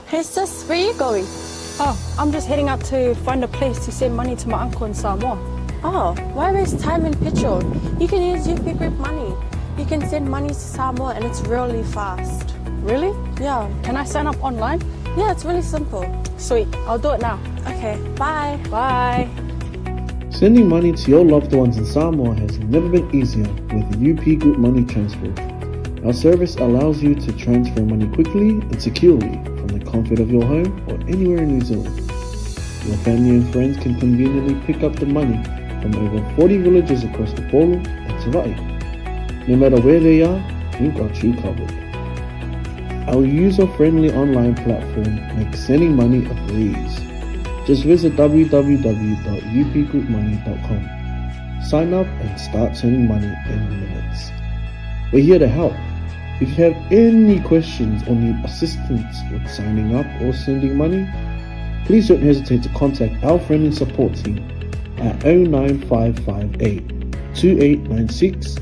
Hey sis, where you going? Oh, I'm just heading out to find a place to send money to my uncle in Samoa. Oh, why waste time and petrol? You can use UP Group Money. You can send money to Samoa and it's really fast. Really? Yeah. Can I sign up online? Yeah, it's really simple. Sweet, I'll do it now. Okay, bye. Bye. Sending money to your loved ones in Samoa has never been easier with UP Group Money Transfer. Our service allows you to transfer money quickly and securely from the comfort of your home or anywhere in New Zealand. Your family and friends can conveniently pick up the money from over 40 villages across Upolu and Savaii. No matter where they are, we've got you covered. Our user-friendly online platform makes sending money a breeze. Just visit www.upgroupmoney.com. Sign up and start sending money in minutes. We're here to help. If you have any questions or need assistance with signing up or sending money, please don't hesitate to contact our friendly support team at 09558 2896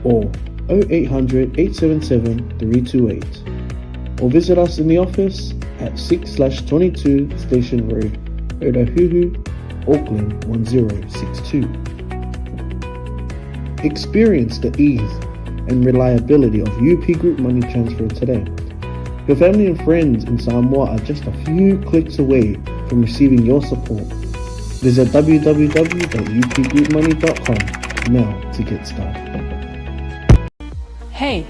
or 0800 877 328 or visit us in the office at 6/22 Station Road, Otahuhu, Auckland 1062. Experience the ease and reliability of UP Group Money Transfer today. Your family and friends in Samoa are just a few clicks away from receiving your support. Visit www.upgroupmoney.com now to get started. Hey,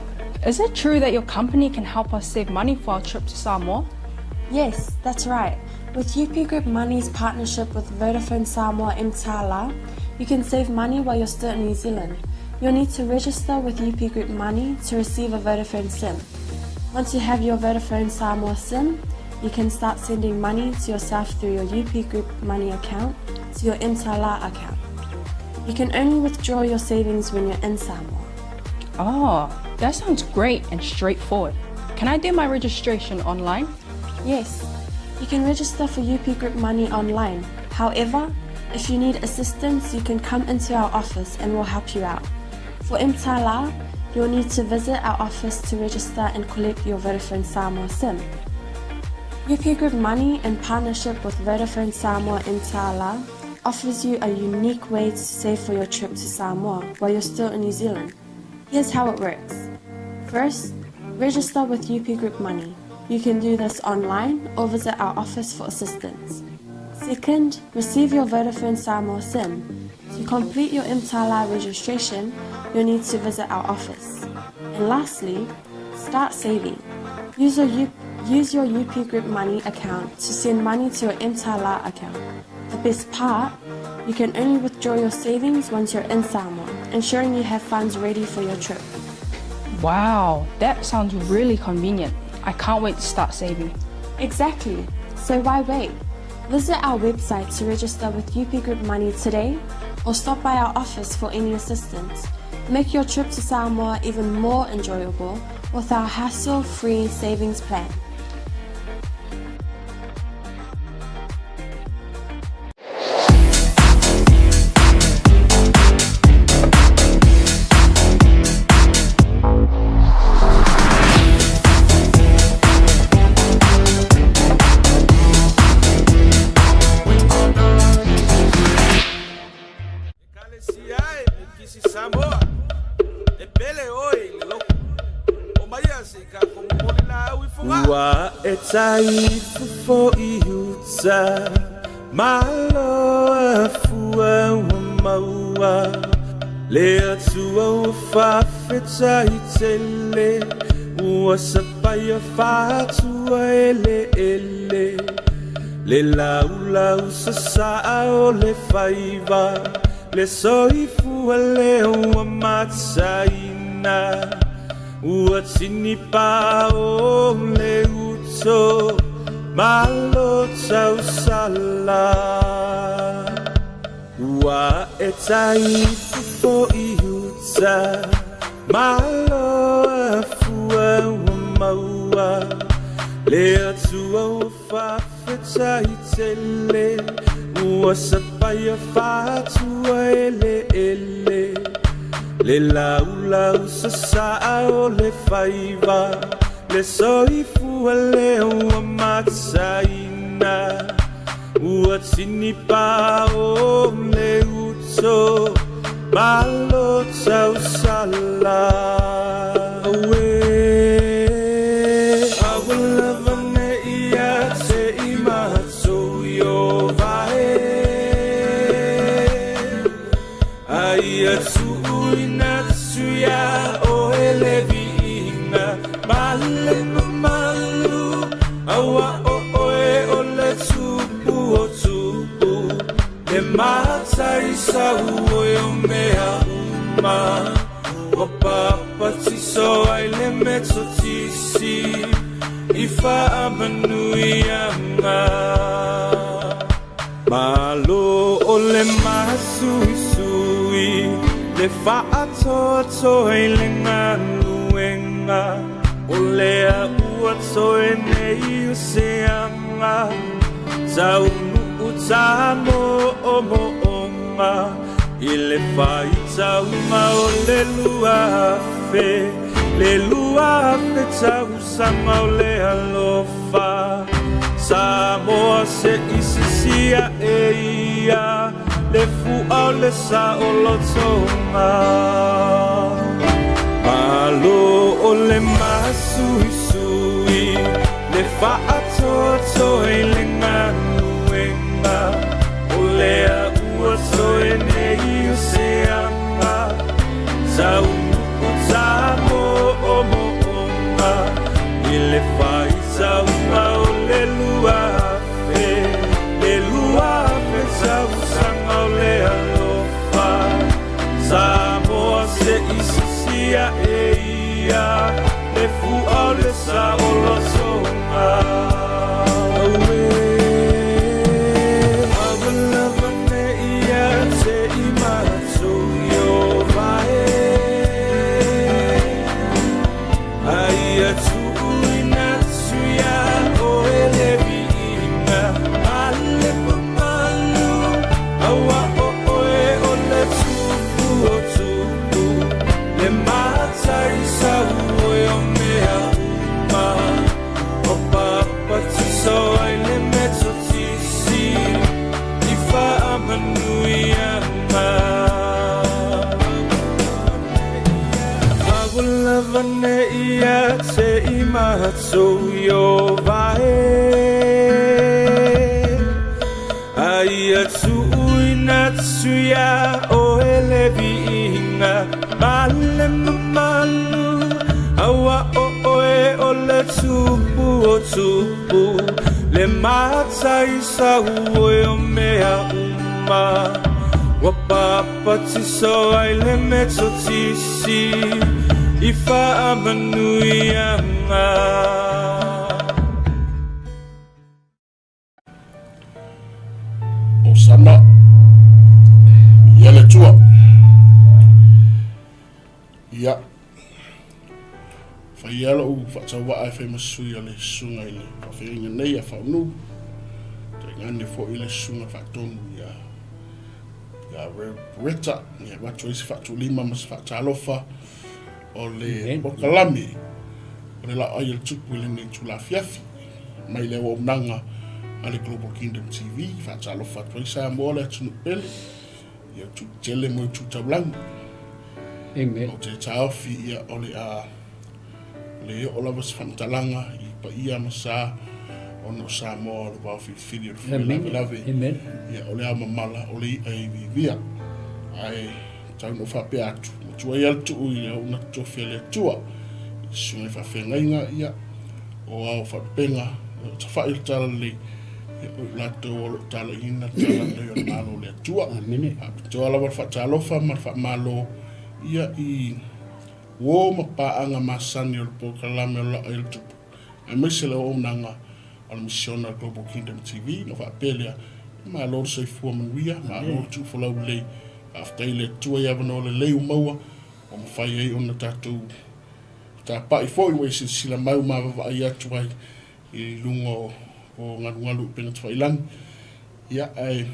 is it true that your company can help us save money for our trip to Samoa? Yes, that's right. With UP Group Money's partnership with Vodafone Samoa mTala, you can save money while you're still in New Zealand. You'll need to register with UP Group Money to receive a Vodafone SIM. Once you have your Vodafone Samoa SIM, you can start sending money to yourself through your UP Group Money account to your mTala account. You can only withdraw your savings when you're in Samoa. Oh, that sounds great and straightforward. Can I do my registration online? Yes, you can register for UP Group Money online. However, if you need assistance, you can come into our office and we'll help you out. For mTala, you'll need to visit our office to register and collect your Vodafone Samoa SIM. UP Group Money, in partnership with Vodafone Samoa mTala, offers you a unique way to save for your trip to Samoa while you're still in New Zealand. Here's how it works. First, register with UP Group Money. You can do this online or visit our office for assistance. Second, receive your Vodafone Samoa SIM. To complete your mTala registration, you'll need to visit our office. And lastly, start saving. Use your UP Group Money account to send money to your mTala account. The best part, you can only withdraw your savings once you're in Samoa, ensuring you have funds ready for your trip. Wow, that sounds really convenient. I can't wait to start saving. Exactly. So why wait? Visit our website to register with UP Group Money today or stop by our office for any assistance. Make your trip to Samoa even more enjoyable with our hassle-free savings plan. Ekalesia e Mikisi Samoa e pele oe i le loku o maia se i ka momoli laau i Fogaa. Ua e tai fofo i uta Malo a fua ua maua Le Atua ua faafetai tele Ua sapaia faatua eleele Le laulau sasaa o le faiva Le soifua lea ua mataina Ua tinipa o le uto Malo tausala Ua e tai fofo i uta Malo a fua ua maua Le Atua ua faafetai tele Ua sapaia faatua eleele Le laulau sasaa o le faiva Le soifua ua lea ua mataina Ua tini pa o le uto Malo tausala Aue Aua lava ne ia te i matou i o vae Aia tuuina atu iā oe le viiga ma le mamalu, Aua o oe o le Tupu o tupu, Le matai sauoi o mea uma, Ua papatiso ai le Metotisi i faamanuiaga. Malo o le masuisui, le faatoatoa i le galuega, o lea ua toe nei o se aga, taunuu tamoomoonga, i le faitauga o le 2000, le 2000 tausaga o le alofa. Samoa se i sisi aʻe ia le fua o le saolotoga. Malo o le masuisui, le faatoatoa i le galuega, o lea ua toe nei o se aga, taunuu tamoomoonga, i le faitauga o le 2000, le 2000 tausaga o le alofa. Samoa se i sisi aʻe ia le fua o le saolotoga. Auē, aua lava ne ia te i matou i o vae, A ia tuuina atu iā oe le viiga ma le mamalu, Aua o oe o le Tupu o tupu, le matai sauoi o mea uma, Ua papatiso ai le Metotisi i faamanuiaga. Aua lava ne ia te i matou i o vae, A ia tuuina atu iā oe le viiga ma le mamalu, Aua o oe o le Tupu o tupu, le matai sauoi o mea uma, Ua papatiso ai le Metotisi i faamanuiaga. Osana ia le Atua. Ia, fai ia lou faatauvaa e fai ma sui o le susuga i le faafeagaiga nei a Faunu, tainane foi le susuga faatonu ia ia Reta, ia avatu ai se faatulima ma se faatalofa o le polokalame o le laoai o le tupu i lenei itula afiafi mai le auaunaga a le Global Kingdom TV. Faatalofa atu ai Samoa le atunuu pele, ia tu tele mo tu taulagi. Amen. O te taofi ia o le a le oo lava se faamatalaga i paia ma sa ona o Samoa o le vao filifili o le fue lavelave. Amen. Ia o le ao mamala o le i'a e iviivia. Ae tau ina ou faapea atu, matua ai lava le tuu i le auauna totofi a le Atua i susuga i faafeagaiga, ia, o ao faalupega, o tafai o le talalelei, ia, o i latou o lo o talaiina le talalelei o le Malo o le Atua. Amene. Faapitoa lava le faatalofa ma le faamalo, ia, i uo ma paaga masani o le polokalame o La'a i le Tupu, aemaise le auaunaga o le misiona a le Global Kingdom TV. Ona faapea lea, malo le soifua manuia, malo le tuufolau lelei. Faafetai i le Atua i avanoa lelei ua maua, ua mafai ai ona tatou tapa'i foi ua e silasila mai ua mavavaai atu ai i luga o galugalu i upega tafailagi. Ia, ae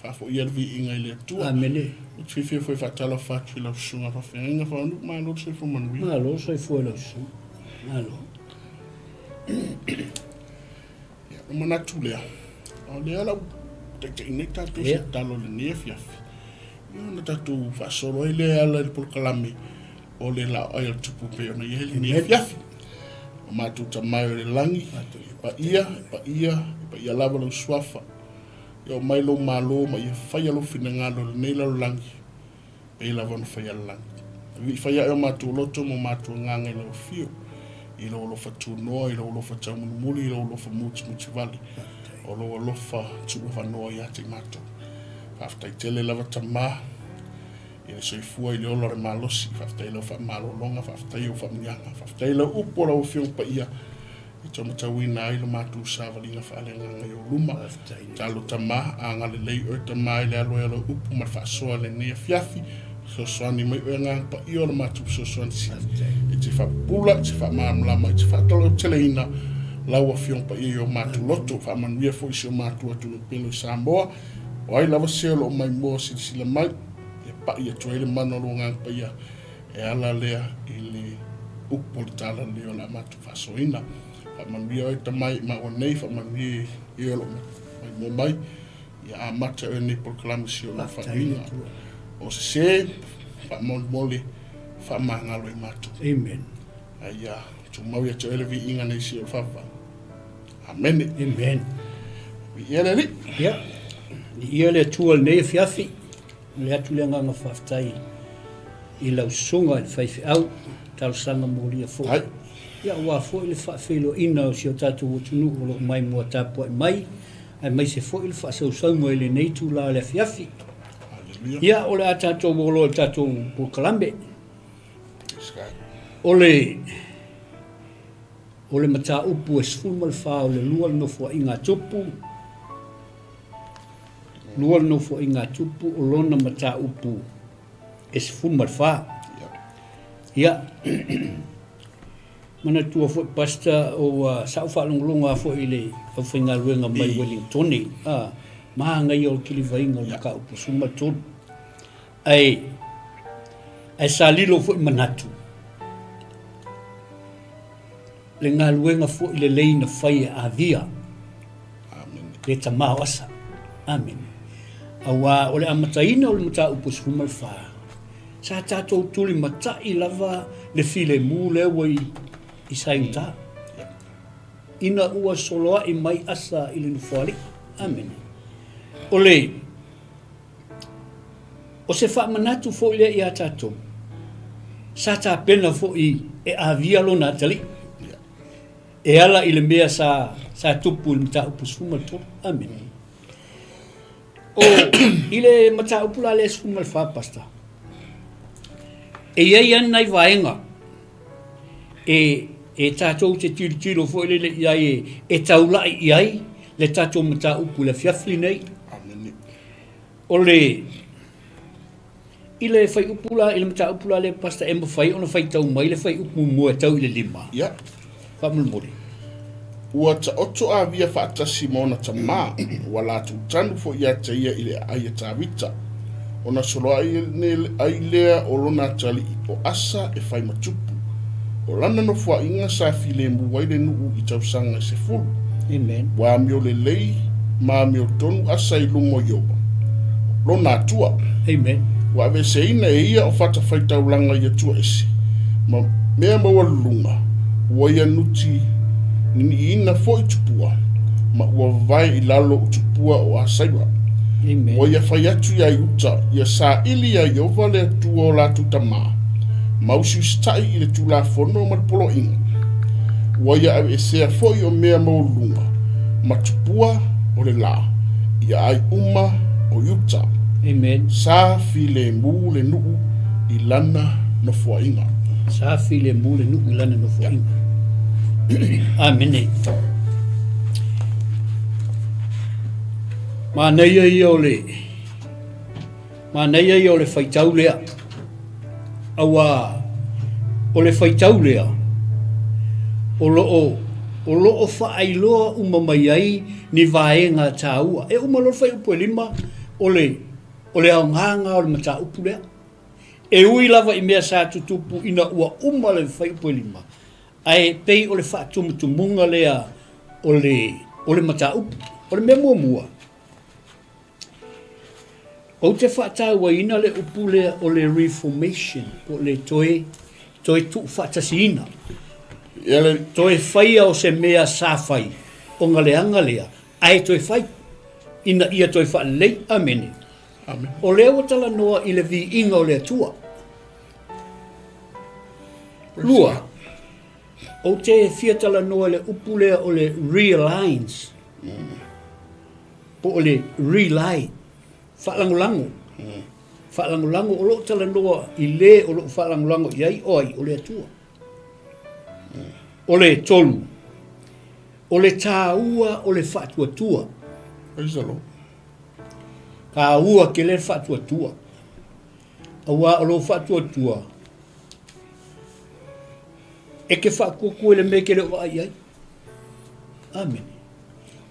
faafoia le viiga i le Atua. Amene. Ou te fiafia foi e faatalofa atu i lau susuga faafeagaiga Faonuu, malo le soifua manuia. Malo le soifua i lau susuga. Malo. Ia, o manatu lea, o lea lau taita'i nei tatou se talo i lenei afiafi. Ia ona tatou faasolo ai lea e ala i le polokalame o le laoai o le tupu pei ona i ai lenei afiafi. O matou tama e o le lagi, e paia, e paia, e paia lava lou suafa. Ia oo mai lou malo ma ia faia lou finagalo i lenei lalolagi, pei lava ona faia le lagi. Vivii fai ae o matou loto ma o matou agaga i lau afio, i lou alofa tunoa, i lou alofa taumulimuli, i lou alofa mutimutivale, o lou alofa tuuavanoa ia te i matou. Faafetai tele lava Tama i le soifua i le ola o le malosi, faafetai i lau faamalologa, faafetai i ou faamanuiaga, faafetai i lau upu o lau Afioga Paia, e taumatauina ai lo matou savaliga faaleagaga i ou luma. Talo Tama, agalelei oe Tama i le alo ai o lau upu ma le faasoa i lenei afiafi. Fesoasoani mai oe Agaga Paia o le matou fesoasoani sili. E te faapupula, e te faamalamalama, e te faatalauteleina lau Afioga Paia i o matou loto. Faamanuia foi i si o matou atunuu pele o Samoa. O ai lava se o lo o maimoa silasila mai, e pai atu ai le mana o lou Agaga Paia E ala lea i le upu o le talalelei o le a matou faasoaina. Faamanuia oe Tama i maua nei, faamanuia i e o lo o maimoa mai, ia amata oe nei polokalame si o lau faauiga. O sese, faamolemole, faamagalo i matou. Amen. A ia tumau ia te oe le viiga nei si o le faavavau. Amene. Amen. Viia le Alii. Ia, viia le Atua i lenei afiafi. Momoli atu le agaga faafetai i lau susuga i le faifeau, talosaga molia foi. Ia aua foi le faafeiloaiga o si o tatou atunuu o lo o maimoa tapuai mai, aemaise foi le faasausauga i lenei itula o le afiafi. Ia, o le a tatou o loa i le tatou polokalame. O le o le mataupu e 14 o le lua le Nofoaiga a Tupu, 2 le Nofoaiga a Tupu o lona mataupu e 14. Ia, manatua foi Pastor, ua sa ou faalogologo lava foi i le aufaigaluega mai Wellingtone, a, manaia o le kilivaiga o le mataupu 13. Ae, ae sa lilo foi manatu, le galuega foi lelei na fai e Avia, le tama o Asa. Amene. Auā o le amataina o le mataupu 14, sa tatou tulimatai lava le filemu lea ua i Saigta, ina ua soloai mai Asa i le nofoalii. Amene. O le O se faamanatu foi lea ia tatou, sa tapena foi e Avia lona atalii, e ala i le mea sa, sa tupu i le mataupu 13. Amene. O, i le mataupu la lea 14, Pastor, e i ai lava nai vaega e, e tatou te tilotilo foi lele i ai e, e taulai i ai le tatou mataupu i le afiafi lenei. Amene. O le, i le fuaiupu la, i le mataupu la lea Pastor, e mafai ona faitau mai le fuaiupu muamua e tau i le 5? Ia. Faamolemole. Ua taoto Avia faatasi ma ona tama, ua latou tanu foi ia te ia i le aai a Tavita. Ona soloai ai lea o lona atalii, o Asa e fai ma tupu. O lana nofoaiga sa filemu ai le nuu i tausaga e sefulu. Amen. Ua amio lelei ma amio tonu Asa i luma o Ioba, lona Atua. Amen. Ua aveeseina e ia o fatafaitaulaga i Atua ese, ma mea maualuluga, ua ia nuti niniiina foi tupua, ma ua vavae i lalo o tupua o Asaira. Amen. Ua ia fai atu iā Iuta, ia saili iā Ieova le Atua o latou tamā, ma usiusitai i le Tulafono ma le poloaiga. Ua ia aveesea foi o mea maualuluga ma tupua o le lā i aai uma o Iuta. Amen. Sa filemu le nuu i lana nofoaiga. Sa filemu le nuu i lana nofoaiga. Amene. Manaia ia o le Manaia ia o le faitau lea, auā o le faitau lea o lo o, o lo o faailoa uma mai ai ni vaega taua. E uma loa le fuaiupu e 5, o le, o le aoga o le mataupu lea. E ui lava i mea sa tutupu ina ua uma le fuaiupu e 5, Ae pei o le faatumutumuga lea o le, o le mataupu. O le mea muamua, ou te faatauaina le upu lea o le reformation, po o le toe, toe tuufaatasiina. Ia le... Toe faia o se mea sa fai, ona leaga lea, ae toe fai, ina ia toe faalelei. Amene. Amene. O lea ua talanoa i le viiga o le Atua. Lua, ou te fia talanoa i le upu lea o le realigns, po o le rely, faalagolago. Faalagolago, o lo o talanoa i le o lo o faalagolago i ai, o ai? O le Atua. O le tolu, o le taua o le faatuatua. Praise the Lord. Taua tele le faatuatua. Aua o lou faatuatua, e te faatuatua i le mea e te le o vaai i ai. Amene.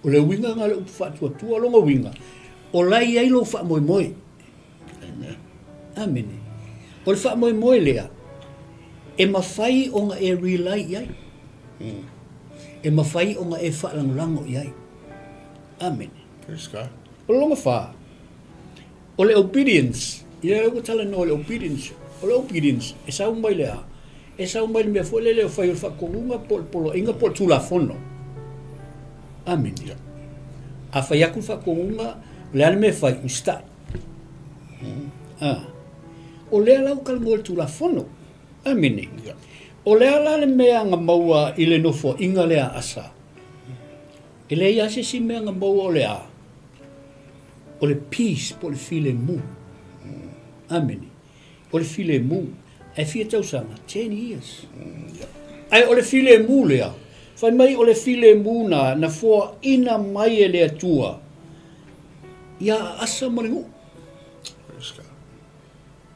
O le uiga lena o le upu faatuatua, o lona uiga, o la e i ai lou faamoemoe. Amen. Amene. O le faamoemoe lea, e mafai ona e rely i ai. E mafai ona e faalagolago i ai. Amene. Praise God. O lona fa, O le obedience, ia lea ua talanoa i le obedience. O le obedience, e sau mai le a? E sau mai le mea foi lele o fai o le faatonuga po o le poloaiga po o le tulafono. Amene. Yeah. A fai atu le faatonuga, o le a le mea e fai? Usitai. Ah. O lea la ua talanoa i le tulafono. Amene. Yeah. O le a la le mea na maua i le nofoaiga lea a Asa? E leai lava se isi mea na maua o le a? O le peace po o le filemu. Amene. O le filemu. Ae fia tausaga? 10 years. Ae o le filemu lea, fai mai o le filemu na, na foaina mai e le Atua ia Asa ma le nuu.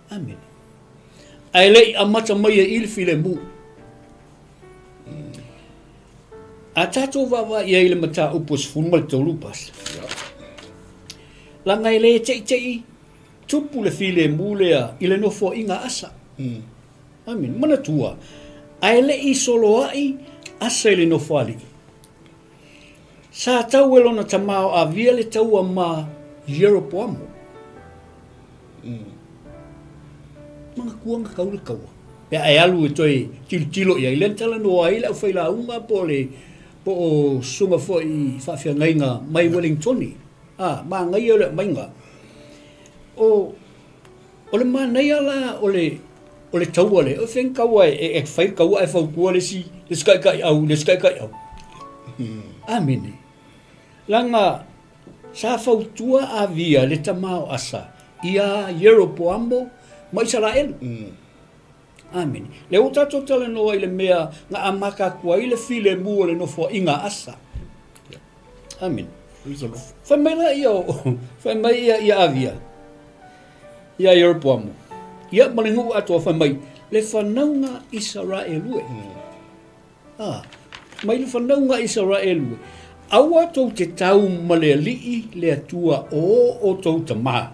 Amene. Ae le i amata mai e i le filemu. A tatou vaavaai i ai i le mataupu e 13 Pastor, leaga e le teitei tupu le filemu lea i le nofoaiga a Asa. Amene. Manatua, ae le i soloai Asa i le nofoalii, sa tau e lona tama o Avia le taua ma Ieropoamo. Manatua na tau le taua. Pe a e alu e toe tilotilo i ai, lea na talanoa ai le aufailauga po o le po o susuga foi i faafeagaiga mai Wellingtoni. A, manaia le aumaiga. O, o le manaia la o le, o le taua lea, o fea ni taua e, e fai le taua ae fautua le isi, le isi taitaiau i le isi taitaiau. Amene. Leaga Sa fautua Avia le tama o Asa iā Ieropoamo ma Isaraelu. Amene. Lea ua tatou talanoa i le mea na amata atu ai le filemu o le nofoaiga a Asa. Amene. Fai mai la ia o, fai mai ia ia Avia, ia Ieropoamo, ia ma le nuu atoa fai mai, le fanauga Isaraelu e. Ā, mai le fanauga a Isaraelu, aua tou te tau ma le Alii le Atua o outou tamā,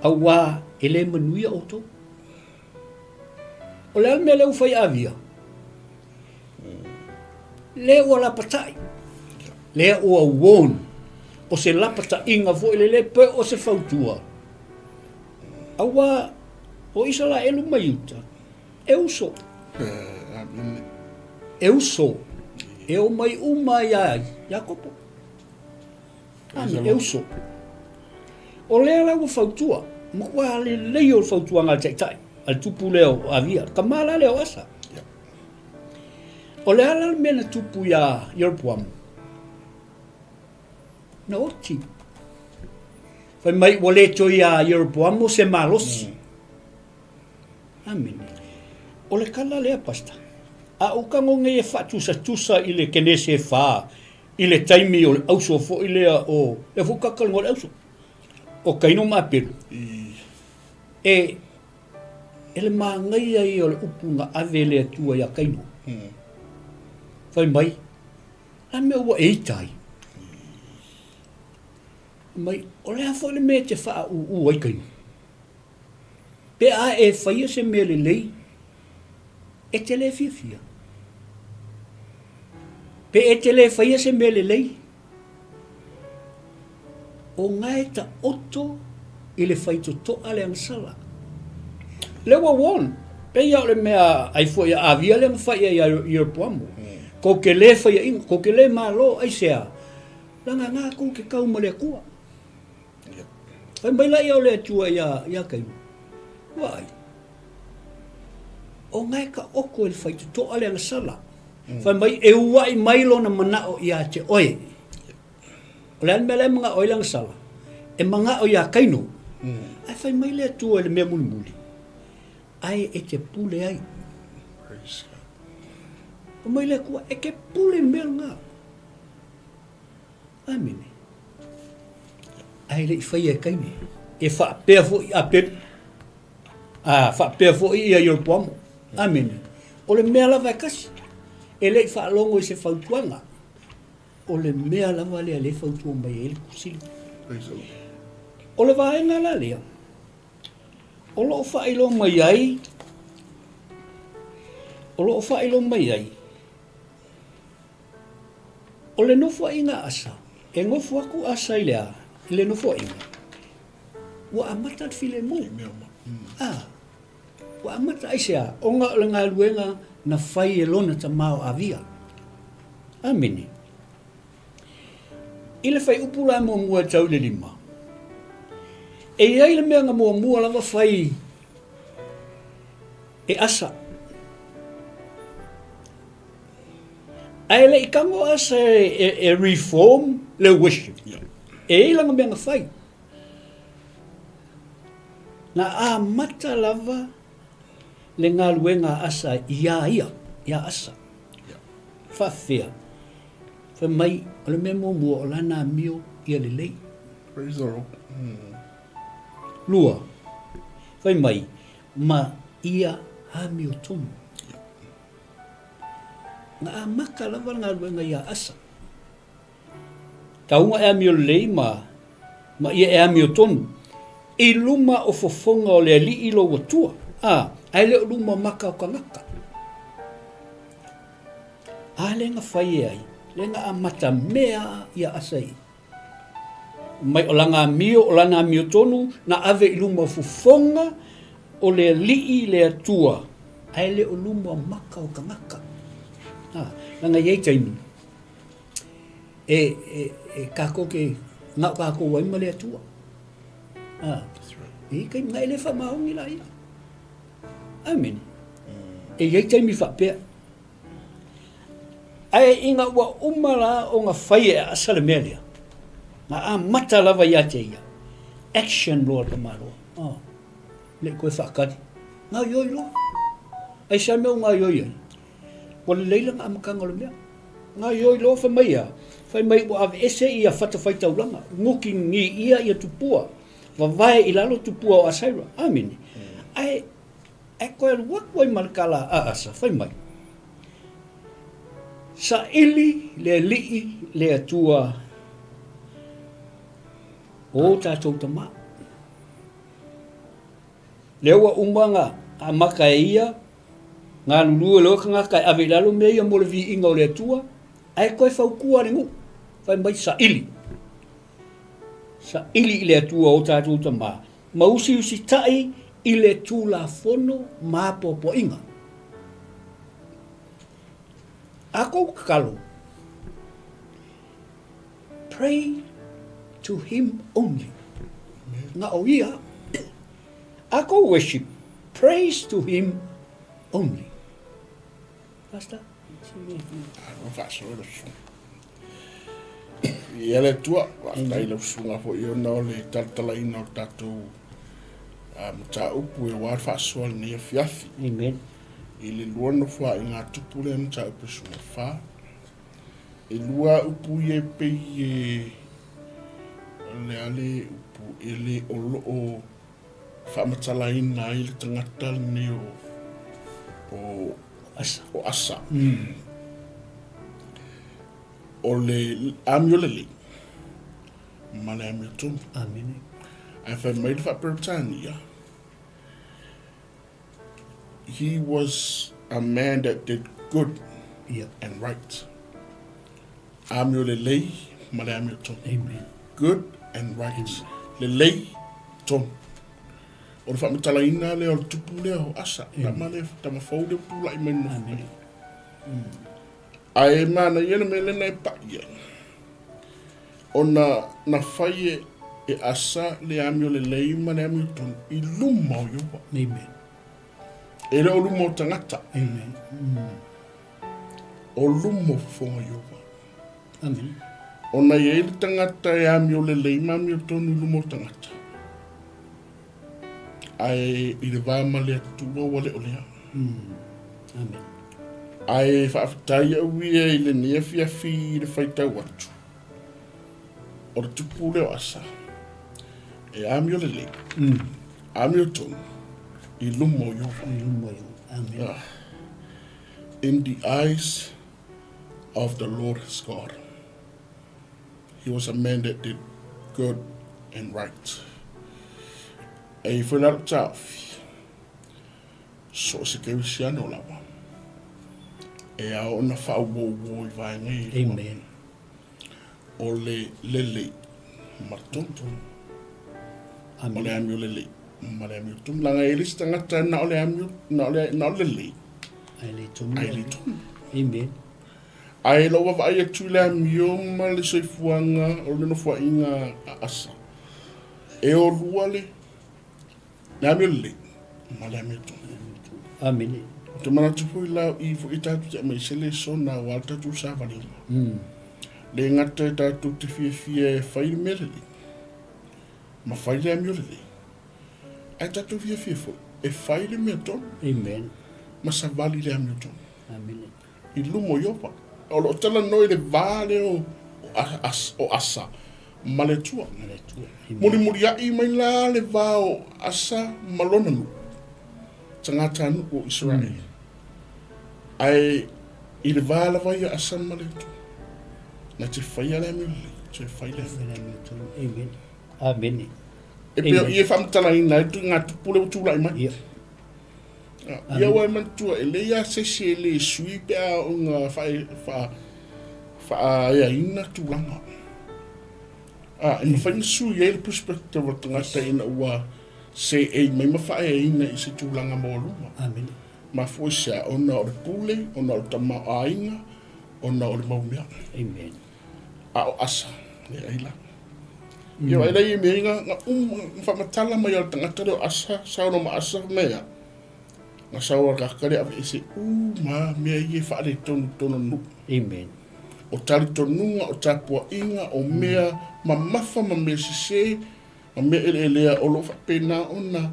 auā e le manuia outou. O le a le mea lea ua fai Avia? Lea ua lapatai, lea ua warn, o se lapataiga foi lele pe o se fautua, auā o Isaraelu ma Iuta, E uso. E uso. E o mai uma iā Iakopo. Ame, e uso. O lea la ua fautua, matua lelei o le fautuaga a le taitai, a le tupu lea o Avia, tama la lea o Asa. O le a la le mea na tupu iā Ieropoamo? Na oti. Fai mai ua le toe iā Ieropoamo se malosi. Amene. O le tala lea, Pastor. A ou tago nei e faatusatusa i le Kenese e fa i le taimi o le auso foi lea o, lea foi ua tatou talanoa i le auso, o Kaino ma Apelu. E, e le manaia ia o le upu na ave e le Atua ia Kaino. Fai mai, a mea ua e ita ai? Mai, o le a foi le mea e te faaūū ai Kaino? Pe a e faia se mea lelei, E te lē fiafia? Pe e te lē faia se mea lelei? O ngae taoto i le faitotoa le agasala. Le ua warn, pei a o le mea ai foi a avia le agafai ai a Ieropoamo. Kou ke lē faiaʻiga, kou ke lē malo, aisea? Leaga nga kou ke kau ma le Akua. Fai mai laia o le Atua iā, iā Kaina, Vaai, o ngae ka oko i le faitotoa le agasala. Fai mai, e uaʻi mai lona manaʻo iā te oe. O le a le mea la e manaʻo ai le agasala? E manaʻo iā Kaino. Ae fai mai le Atua i le mea mulimuli, ae e te pule ai. Fai mai le Atua, e te pule i le mea lena. Amene. Ae le i faia e Kaine. E faapea foi Apelu. A faapea foi ia Ieropoamo. Amene. O le mea lava e kasi. E le i faalogo i se fautuaga. O le mea lava lea le fautua mai ai le Tusi. O le vaega la lea, o lo o faailoa mai ai, o lo o faailoa mai ai, O le nofoaiga a Asa, e nofo aku Asa i le a? I le nofoaiga, ua amata le filemu. A, ua amata aisea? Ona o le galuega na fai e lona tama o Avia. Amene. I le fuaiupu la muamua e tau i le 5, e i ai le mea na muamua lava fai e Asa. Ae le i tago Asa e reform le worship. E i ai lana mea na fai. Na amata lava le galuega a Asa iā ia, iā Asa. Faafefea, fai mai, o le mea muamua o lana amio ia lelei. Praise the Lord. Lua, fai mai, ma ia amio tonu. Na amata lava le galuega iā Asa. Tauga e amio lelei ma, ma ia e amio tonu. I luma o fofoga o le alii lou atua, a, ae le o luma o maka o tagata. A le na fai e ai, le na amata mea ia Asa i. Mai o lana amio, o lana amio tonu, na ave i luma o fofoga o le Alii le Atua, ae le o luma o maka o tagata. A, leaga e i ai taimi, e, e, e kākou ke ngao kākou ai ma le Atua. A, e i ai taimi, na e le whamaongi la ia. Amene. E i ai taimi whapea. Ae ina ua uma la ona fai e Asa le mea lea, na amata lava ia te ia, action loa le tamaloa. Oh, le i koe whaakari. Ngaioi loa. Ai sa mea o ngaioi ai. Ua lelei lana amataga o le mea. Ngaioi loa fai mai a, fai mai ua aveese ia fatafaitaulaga, nguki ni ia ia tupua, vavae i lalo tupua o Asaira. Amene. Ae E koe alu atu ai ma le kala a Asa, fai mai, Saili le Alii le Atua o o tatou tama. Lea ua uma na amata e ia galulue loa tagata e ave i lalo mea ia mo le viiga o le Atua, ae toe fautua le nuu, fai mai, Saili. Saili i le Atua o o tatou tama, ma usiusitai i le Tulafono ma apoapoaiga. A kou tatalo, pray to him only. Na o ia. A kou worship, praise to him only. Pastor? Alo faasoa le susuga. Ia le Atua, faafetai i lau susuga foi ona o le talatalaina o le tatou mataupu aua le faasoa i lenei afiafi. Amen. I le lua nofoaiga a Tupu lea mataupu 14. E lua upu ia e pei e o le a le upu e le o lo o faamatalaina ai le tagata lenei o o Asa. O Asa. O le amio lelei ma le amio tonu. Amene. Ae fai mai le faa-Peretania, he was a man that did good Ia. and right. Amio lelei ma le amio tonu. Amen. Good and right. Lelei, tonu. O le faamatalaina lea o le tupu lea o Asa, tama lea, tama fou lea pulai mai nofo mai. Ae manaia le mea lea na e pa'i ai. Ona na fai e, e Asa le amio lelei ma le amio tonu i luma o Iowa. Amen. E le o luma o tagata. Amen. O luma o fofoga o Iowa. Amen. Ona i ai le tagata e amio lelei ma amio tonu i luma o tagata. Ae i le va ma le Atua ua le o lea. Amen. Ae faafetai au ia i lenei afiafi i le faitau atu. O le tupu lea o Asa, e amio lelei, amio tonu i luma o Iowa. I luma o Iowa. Amen. Ah. In the eyes of the Lord his God. He was a man that did good and right. E i foi lalo taofi, so o se kerisiano lava, e ao ona faauouo i vaega e lua. Amen. O le lelei ma le tonu. Amen. O le amio lelei ma le amio tonu. Leaga e le isi tagata na o le amio, na o le, na o le lelei. Ae le tonu. Ae le tonu. Amen. Ae lou vaavaai atu i le amio ma le soifuaga o le nofoaiga a Asa, e o lua le, le amio lelei ma le amio tonu. Amene. Ou te manatu foi la o i foi tatou te aumai se lesona aua le tatou savaliga. Le gata e tatou te fiafia e fai le mea lelei ma fai le amio lelei, ae tatou fiafia foi e fai le mea tonu. Amen. Ma savali le amio tonu. Amene. I luma o Iopa. O lo o talanoa i le va lea o, o Asa ma le Atua. Ma le Atua. Amen. Mulimulia'i mai la le va o Asa ma lona nuu, tagatanuu o Iseraele. Ae i le va lava ia Asa ma le Atua, na te faia le amio lelei, toe fai le amio. Fai le amio tonu. Amen. Amene. E pei o i e faamatalaina ai ngā tupu lea ua tulai mai. Ia. Ia ua e manatua, e leai lava se isi e le sui pe a oo ina faaeaina tulaga. E mafai ona sui ai le perspective o le tagata ina ua seei mai ma faaeaina i se tulaga maualuga. Mafua i se a? Ona o le pule, ona o le tamaoaiga, ona o le mau mea. Amen. A o Asa, leai la. Ia vaai la i mea nga nga um nga faamatala mai a le tagata lea o Asa, saunoa ma Asa fai mai a, nga sau a le kaka lea aveese uma mea ia e faaletonu i totonu o le nuu. Amen. O talitonuga, o tapuaiga, o mea mamafa ma mea sese ma mea eleelea o lo o faapena ona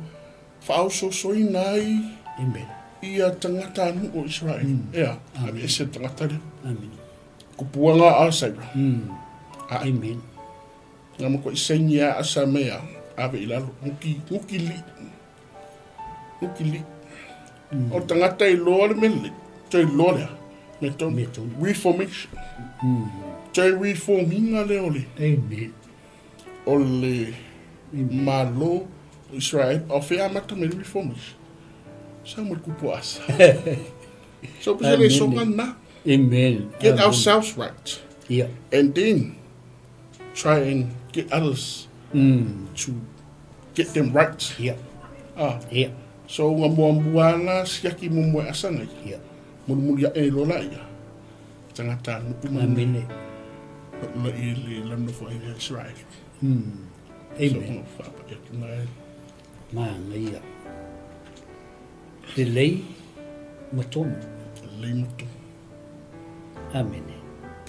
faaosoosoina ai Amen. ia tagata nuu o Iseraele. Ea, aveese le tagata lea. Amen. Kupuanga a Saira. Amen. Nga matuai saini a asa mea ave i lalo. Nguki, nguki li. Nguki li. O tagata i loa le mea lelei, toe loa lea. Mea tonu. Mea tonu. Reformation. Toe reforminga lea o le. Amen. O le Malo o Israel. O fea amata mai le reformation? Sa mo le kupu asa. So pese le soga na. Amen. Get Amen. ourselves right. Yeah. And then try and get others to get them right. Yeah. Ah. Yeah. So nga muamua la siaki mo mo asa ngai. Yeah. Mulimuli ae loa la ia. Tagata nu'u ma Amene. la i le la nofo ai le Israel. Amen. So faapa'i atu na e. Manaia. Lelei ma tonu. Lelei ma tonu. Amene.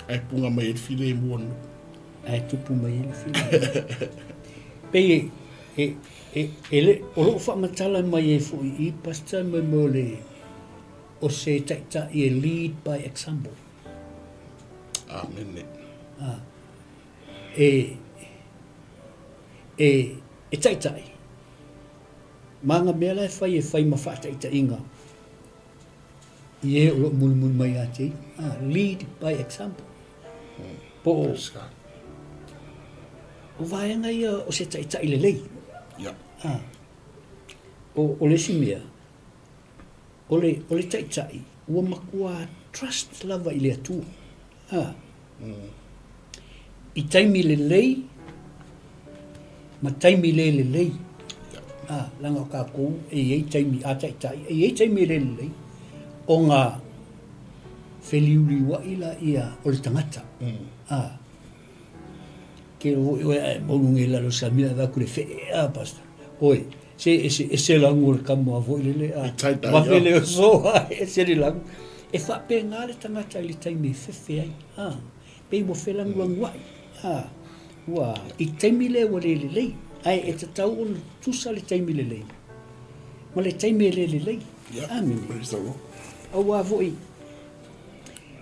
Ae punga mai ai le filemu o le nu'u. Ae tupu mai ai le filemu. Pei e, e, e, e le, o loo faamatala mai ai foi i i, Pastor, mo, mo le, o se taitai e lead by example. Amene. Ah. E, e, e taitai. Ma nga mea la e fai e fai ma faataitaiga i e o loo mulimuli mai ia te ia. Ah, lead by example. Po o, o vaega ia o se taitai lelei. Yeah. Ah. O, o le isi mea, O le, o le taitai, ua matua trust lava i le Atua. A. I taimi lelei ma taimi le lelei. A, leaga o tatou e i ai taimi, a taitai, e i ai taimi e le lelei, ona feliuliuai laia o le tagata. A. Ke foi oe ae maunu nei lalo sami ae vaku le fee a pastor. Oi, se ese ese lagu o le kama foi lele a. Wafe le oso a ese le lagu. E faapena le tagata i le taimi e fefe ai. A, pei ua felagulaguai. A, ua i taimi lea ua le lelei. Ae e tatau ona tusa le taimi lelei ma le taimi e le lelei. Amene. Aua foi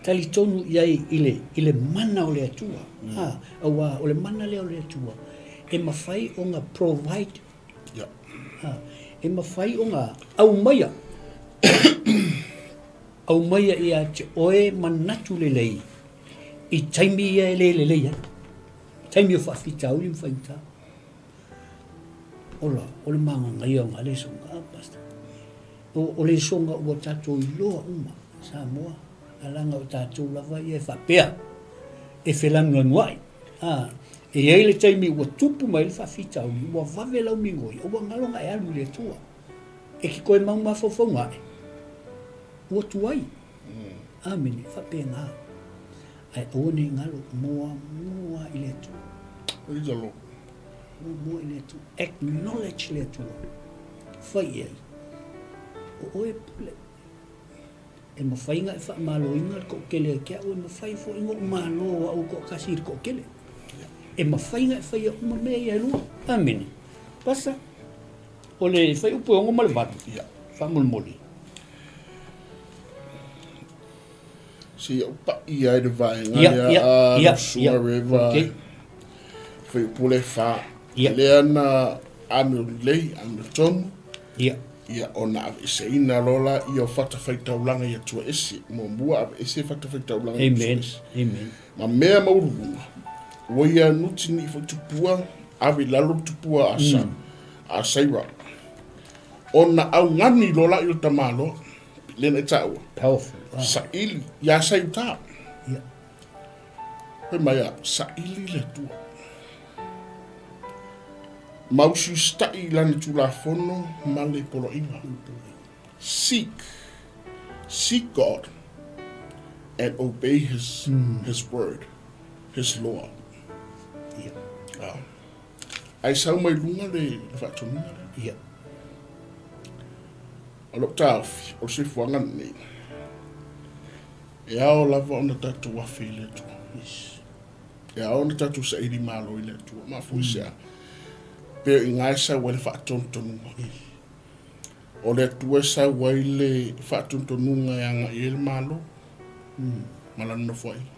talitonu i ai i le, i le mana o le Atua. Mm. Ah, auā, o le mana lea o le Atua, e mafai ona provide. Yeah. Ah, e mafai ona aumaia. Aumaia ia te oe manatu lelei i taimi ia e le lelei ai. Taimi o faafitauli ma faigata. Ola, o le magagaia o ngā lesonga, ah, pastor. O le soga ua tatou iloa uma, Samoa, a leaga o tatou lava ia e faapea, e felanuanuai. A, e i ai le taimi ua tupu mai le faafitauli, ua vave lau migoi, a ua galo ona e alu i le Atua. E te toe mau mafaufauga ae, ua tuai. Amene, e faapena. Ae aua ne i galo, muamua i le Atua. Praise the Lord. Muamua i le Atua. Acknowledge le Atua. Fai i ai. O oe e pule. E mafai ona e faamaloina le toatele ia te au, e mafai foi ona ou malo o au e toatasi i le toatele. E mafai ona e faia uma mea ia e lua. Amene. Pasa, o le fuaiupu e 68, faamolemole. Se i ou paʻi ai le vaega lea a lau Susuga Reva Fuaiupu le fa. Lea na amio lelei, amio tonu. Ia, ona aveeseina loa laia o fatafaitaulaga i Atua ese. Muamua aveese fatafaitaulaga i Atua ese. Amen. Ma mea maualuluga, ua ia nutinii foi tupua, ave i lalo le tupua a sa, a Saira. Ona augani loa laia o le tamaloa. Lea na e taua. Powerful. Ah. Saili, iā sa i uta. Ia. Fai mai a, saili le Atua. Ma usiusitaʻi i lana tulafono ma le poloaiga. Seek, seek God and obey his, his word, his law. Ia. Ah. Ae sau mai luga le, le faatonuga lea. Ia. O lou taofi, o le soifuaga lenei, e ao lava ona tatou afe i le Atua. Yes. E ao ona tatou saili malo i le Atua. Mafua i se a? Pe o i ina e sau ai le faatonutonuga. O le Atua e sau ai le faatonutonuga e agai ai le Malo ma lana nofoaiga.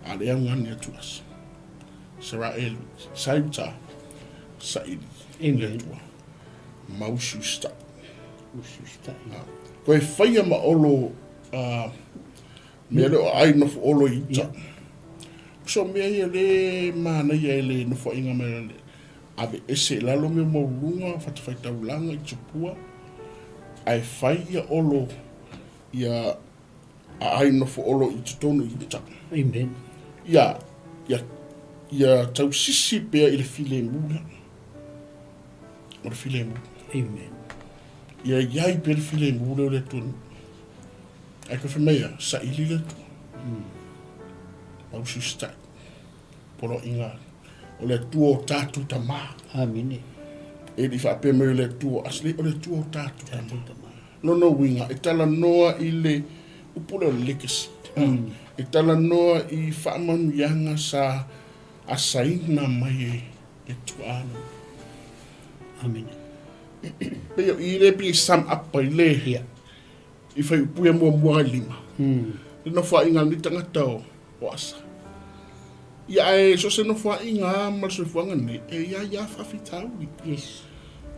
A le augani atu asa. Saraelu, Saiuta, saili i le Atua. Ma usiusitai. Usiusitai. Koe faia ma olo mea le o ai nofo olo i uta. So mea ia le manaia e le nofoaiga mai le aveese i lalo mea maualuluga fatafaitaulaga i tupua ae fai ia olo ia aai nofo olo i totonu i uta. Amen. Ia, ia, ia tausisi pea i le filemu lea. O le filemu. Amen. Ia iai pea le filemu lea o le Atua. Ae koe fai mai ia, saili le Atua. Ma usiusitai. Poloaiga. O le Atua o tatou tamā. Amene. E le i faapea mai o le Atua o Ashley, o le Atua o tatou tamā. Lona uiga, e talanoa i le upu lea o le legacy. E talanoa i faamanuiaga sa asaina mai e e tuaa nei. Amene. Pei o i le pei e sum up ai le Ia. i fuaiupu ia muamua i lima. Le nofoaiga a lenei tagata o o Asa. Ia ae so o se nofoaiga lava ma le soifuaga lenei, e i ai lava faafitauli. Yes.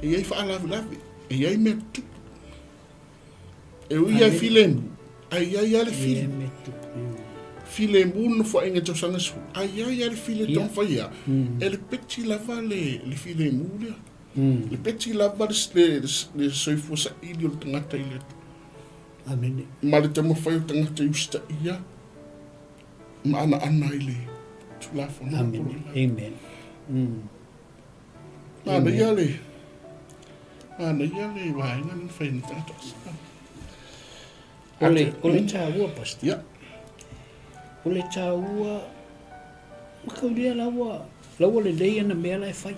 E i ai faalavelave. E i ai mea tutupu. E ui lava e filemu, ae i ai lava le fili. Filemu le nofoaiga i tausaga e 10, ae i ai lava le fili e taumafai ai, e lepeti lava le filemu lea. Lepeti lava le soifua saili o le tagata i le Atua. Amene. Ma le taumafai o tagata i usitaia ma anaana i le Tulafono. Amene. Amen. Manaia le manaia le vaega na fai na tagata. O le, o le tāua, Pastor. Yeah. O le tāua, makaulia la ua, la ua lelei ana mea la e fai.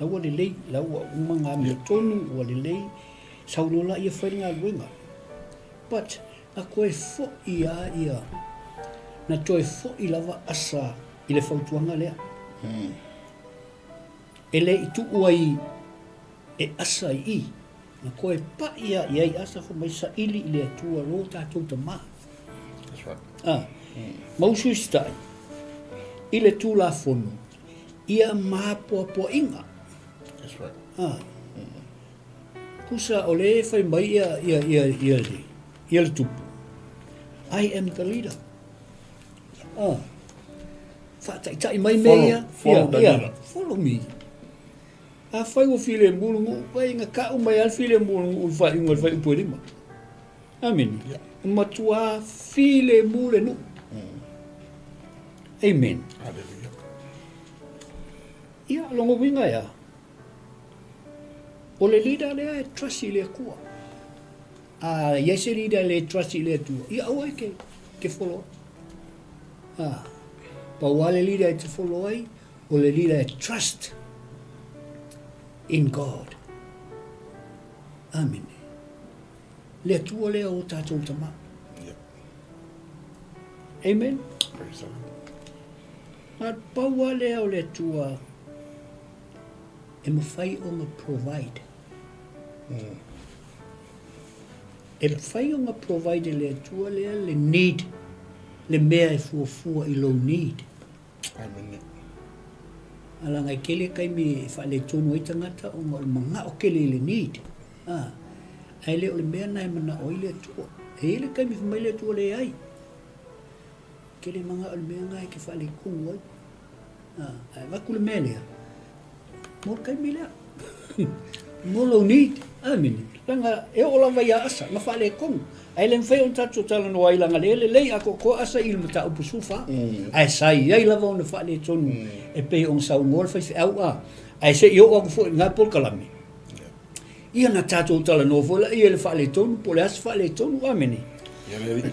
La ua lelei, la ua uma ngā mea tonu, ua lelei. Sau loa la ia fai le galuega. But, na toe fo'i a ia, na toe fo'i lava Asa i le fautuaga lea. E le i tuu ai e Asa i i, na toe pa'i a i ai Asa fai mai saili i le Atua lo tatou Tamā. That's right. Ah, ma usuisitai i le Tulafono ia mapoapoaiga. That's right. Ah. Kusa o le fai mai ia ia ia ia le ia le tupu. I am the leader. Ah. Faataitai mai mea ia. Follow the leader. Follow me. Afai ua filemu le nuu, vai na ka'u mai lava le filemu o le nuu i le faaiuga o le fuaiupu e lima. Amene. Yeah. Matua filemu le nuu. Amen. Hallelujah. Ia, lona uiga e a? O le leader lea e trust i le Atua. A i ai se leader e le trust i le Atua, ia aua e ke, ke follow. A, pau lava le leader e te follow ai, o le leader e trust in God. Amene. Le Atua lea o tatou tama. Yeah. Amen. Praise the Lord. A pau lava lea o le Atua e mafai ona provide. E mafai ona provide e le Atua lea le need, le mea e fuafua i lou need. Amene. A leaga e tele taimi e faaletonu ai tagata ona o le manao tele i le need. A, ae le o le mea lena e manao ai le Atua. E i ai le taimi fai mai le Atua leai. Tele manao i le mea lena e te faaletonu ai. Ae avatu le mea lea, mo le taimi lea. Mo lou need. Amene. Leaga e oo lava ia Asa, na faaletonu. Ae le mafai ona tatou talanoa ai leaga lea e lelei atoatoa Asa i le mataupu 14. Ae sa i ai lava ona faaletonu e pei ona saunoa le faifeau a. Ae se i oo atu foi i lena polokalame, ia na tatou talanoa foi laia i le faaletonu po o le a se faaletonu. Amene. Ia le alii.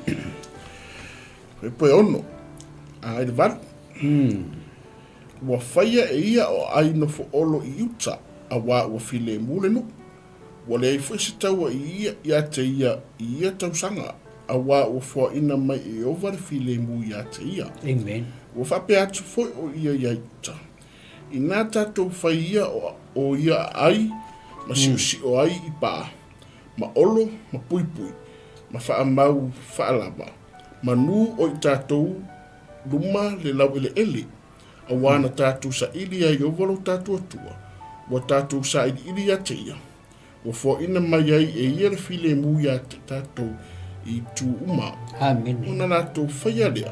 E ono, a i le valu. Ua faia e ia o ʻai nofoolo i uta, auā ua filemu le nuu. Ua leai foi se taua i ia iā te ia i ia tausaga, auā ua foaina mai e Ieova le filemu iā te ia. Amen. Ua faapea atu foi o ia iā Iuta, Inā tatou fai ia o ia aai ma siʻosiʻo ai i pā, ma olo, ma puipui, ma faamau faalava, manū o i tatou luma le laueleele, auā na tatou saili iā Ieova lo tatou Atua, ua tatou sailiili iā te ia, ua foaina mai ai e ia le filemu iā te tatou i itu uma. Amene. Ona latou faia lea,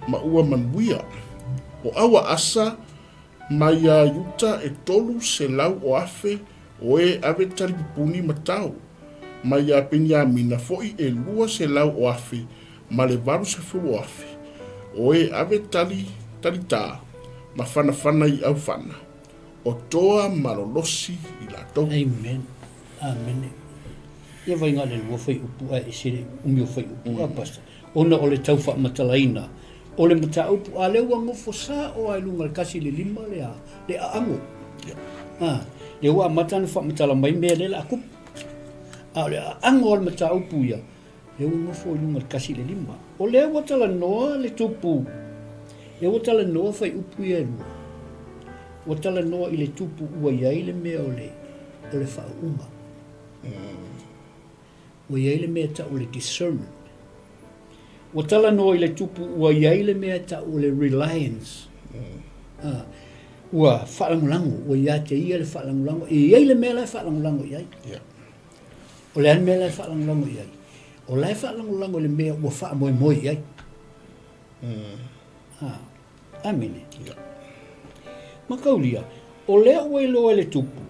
ma ua manuia. O aua asa mai iā Iuta e 300 o afe o e ave talipupuni ma tao, mai iā Peniamina foi e 200 o afe ma le 80,000, o e ave tali talitā ma fanafana i aufana, o toa malolosi i latou. Amen. Amene. Ia vai nga le lua fai upu ae ese le umi o fai upu a pastor. Ona o le tau faamatalaina o le mataupu a lea ua nofo sao a i luga le kasi le lima le a le aago. Ah, lea ua amata ona faamatala mai mea lea la kupu. A o le aago o le mataupu ia Lea ua nofo i luga i le kasi i le lima. O lea ua talanoa le tupu, lea ua talanoa faiupu ia e lua. Ua talanoa i le tupu ua i ai le mea o le, o le faauuga. Ua i ai le mea e tau o le discernment. Ua talanoa i le tupu ua i ai le mea e tau o le reliance. Ah, ua faalagolago, ua ia te ia le faalagolago. E i ai le mea la e faalagolago i ai. Yeah. O le a le mea la e faalagolago i ai? O la e faalagolago i le mea ua faamoemoe i ai. Ah, amene. Yeah. Makaulia, o lea ua iloa e le tupu,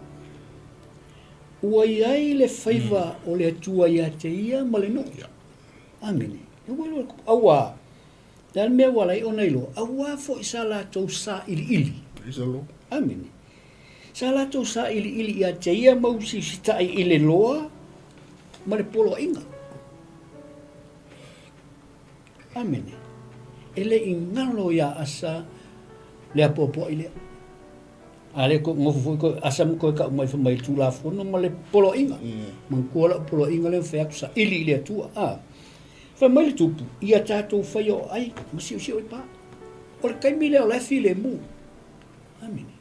Ua i ai le faiva o le Atua ia te ia ma le nuu. Amene. E ua iloa e le Auā, le a le mea ua ala ai ona iloa? Auā foi sa latou sailiili. Praise the Lord. Amene. Sa latou sailiili ia te ia mau siisitaʻi i le loa ma le poloaiga. Amene. E le i galo iā Asa le apoapoai lea. A lea ko nofo foi ko Asa ma koe kau mai fai mai Tulafono ma le poloaiga. Manatua lau poloaiga lea fai atu saili i le Atua. A. Fai mai le tupu, ia tatou faia o ai ma siosio i pa. O le taimi lea o la e filemu. Amene.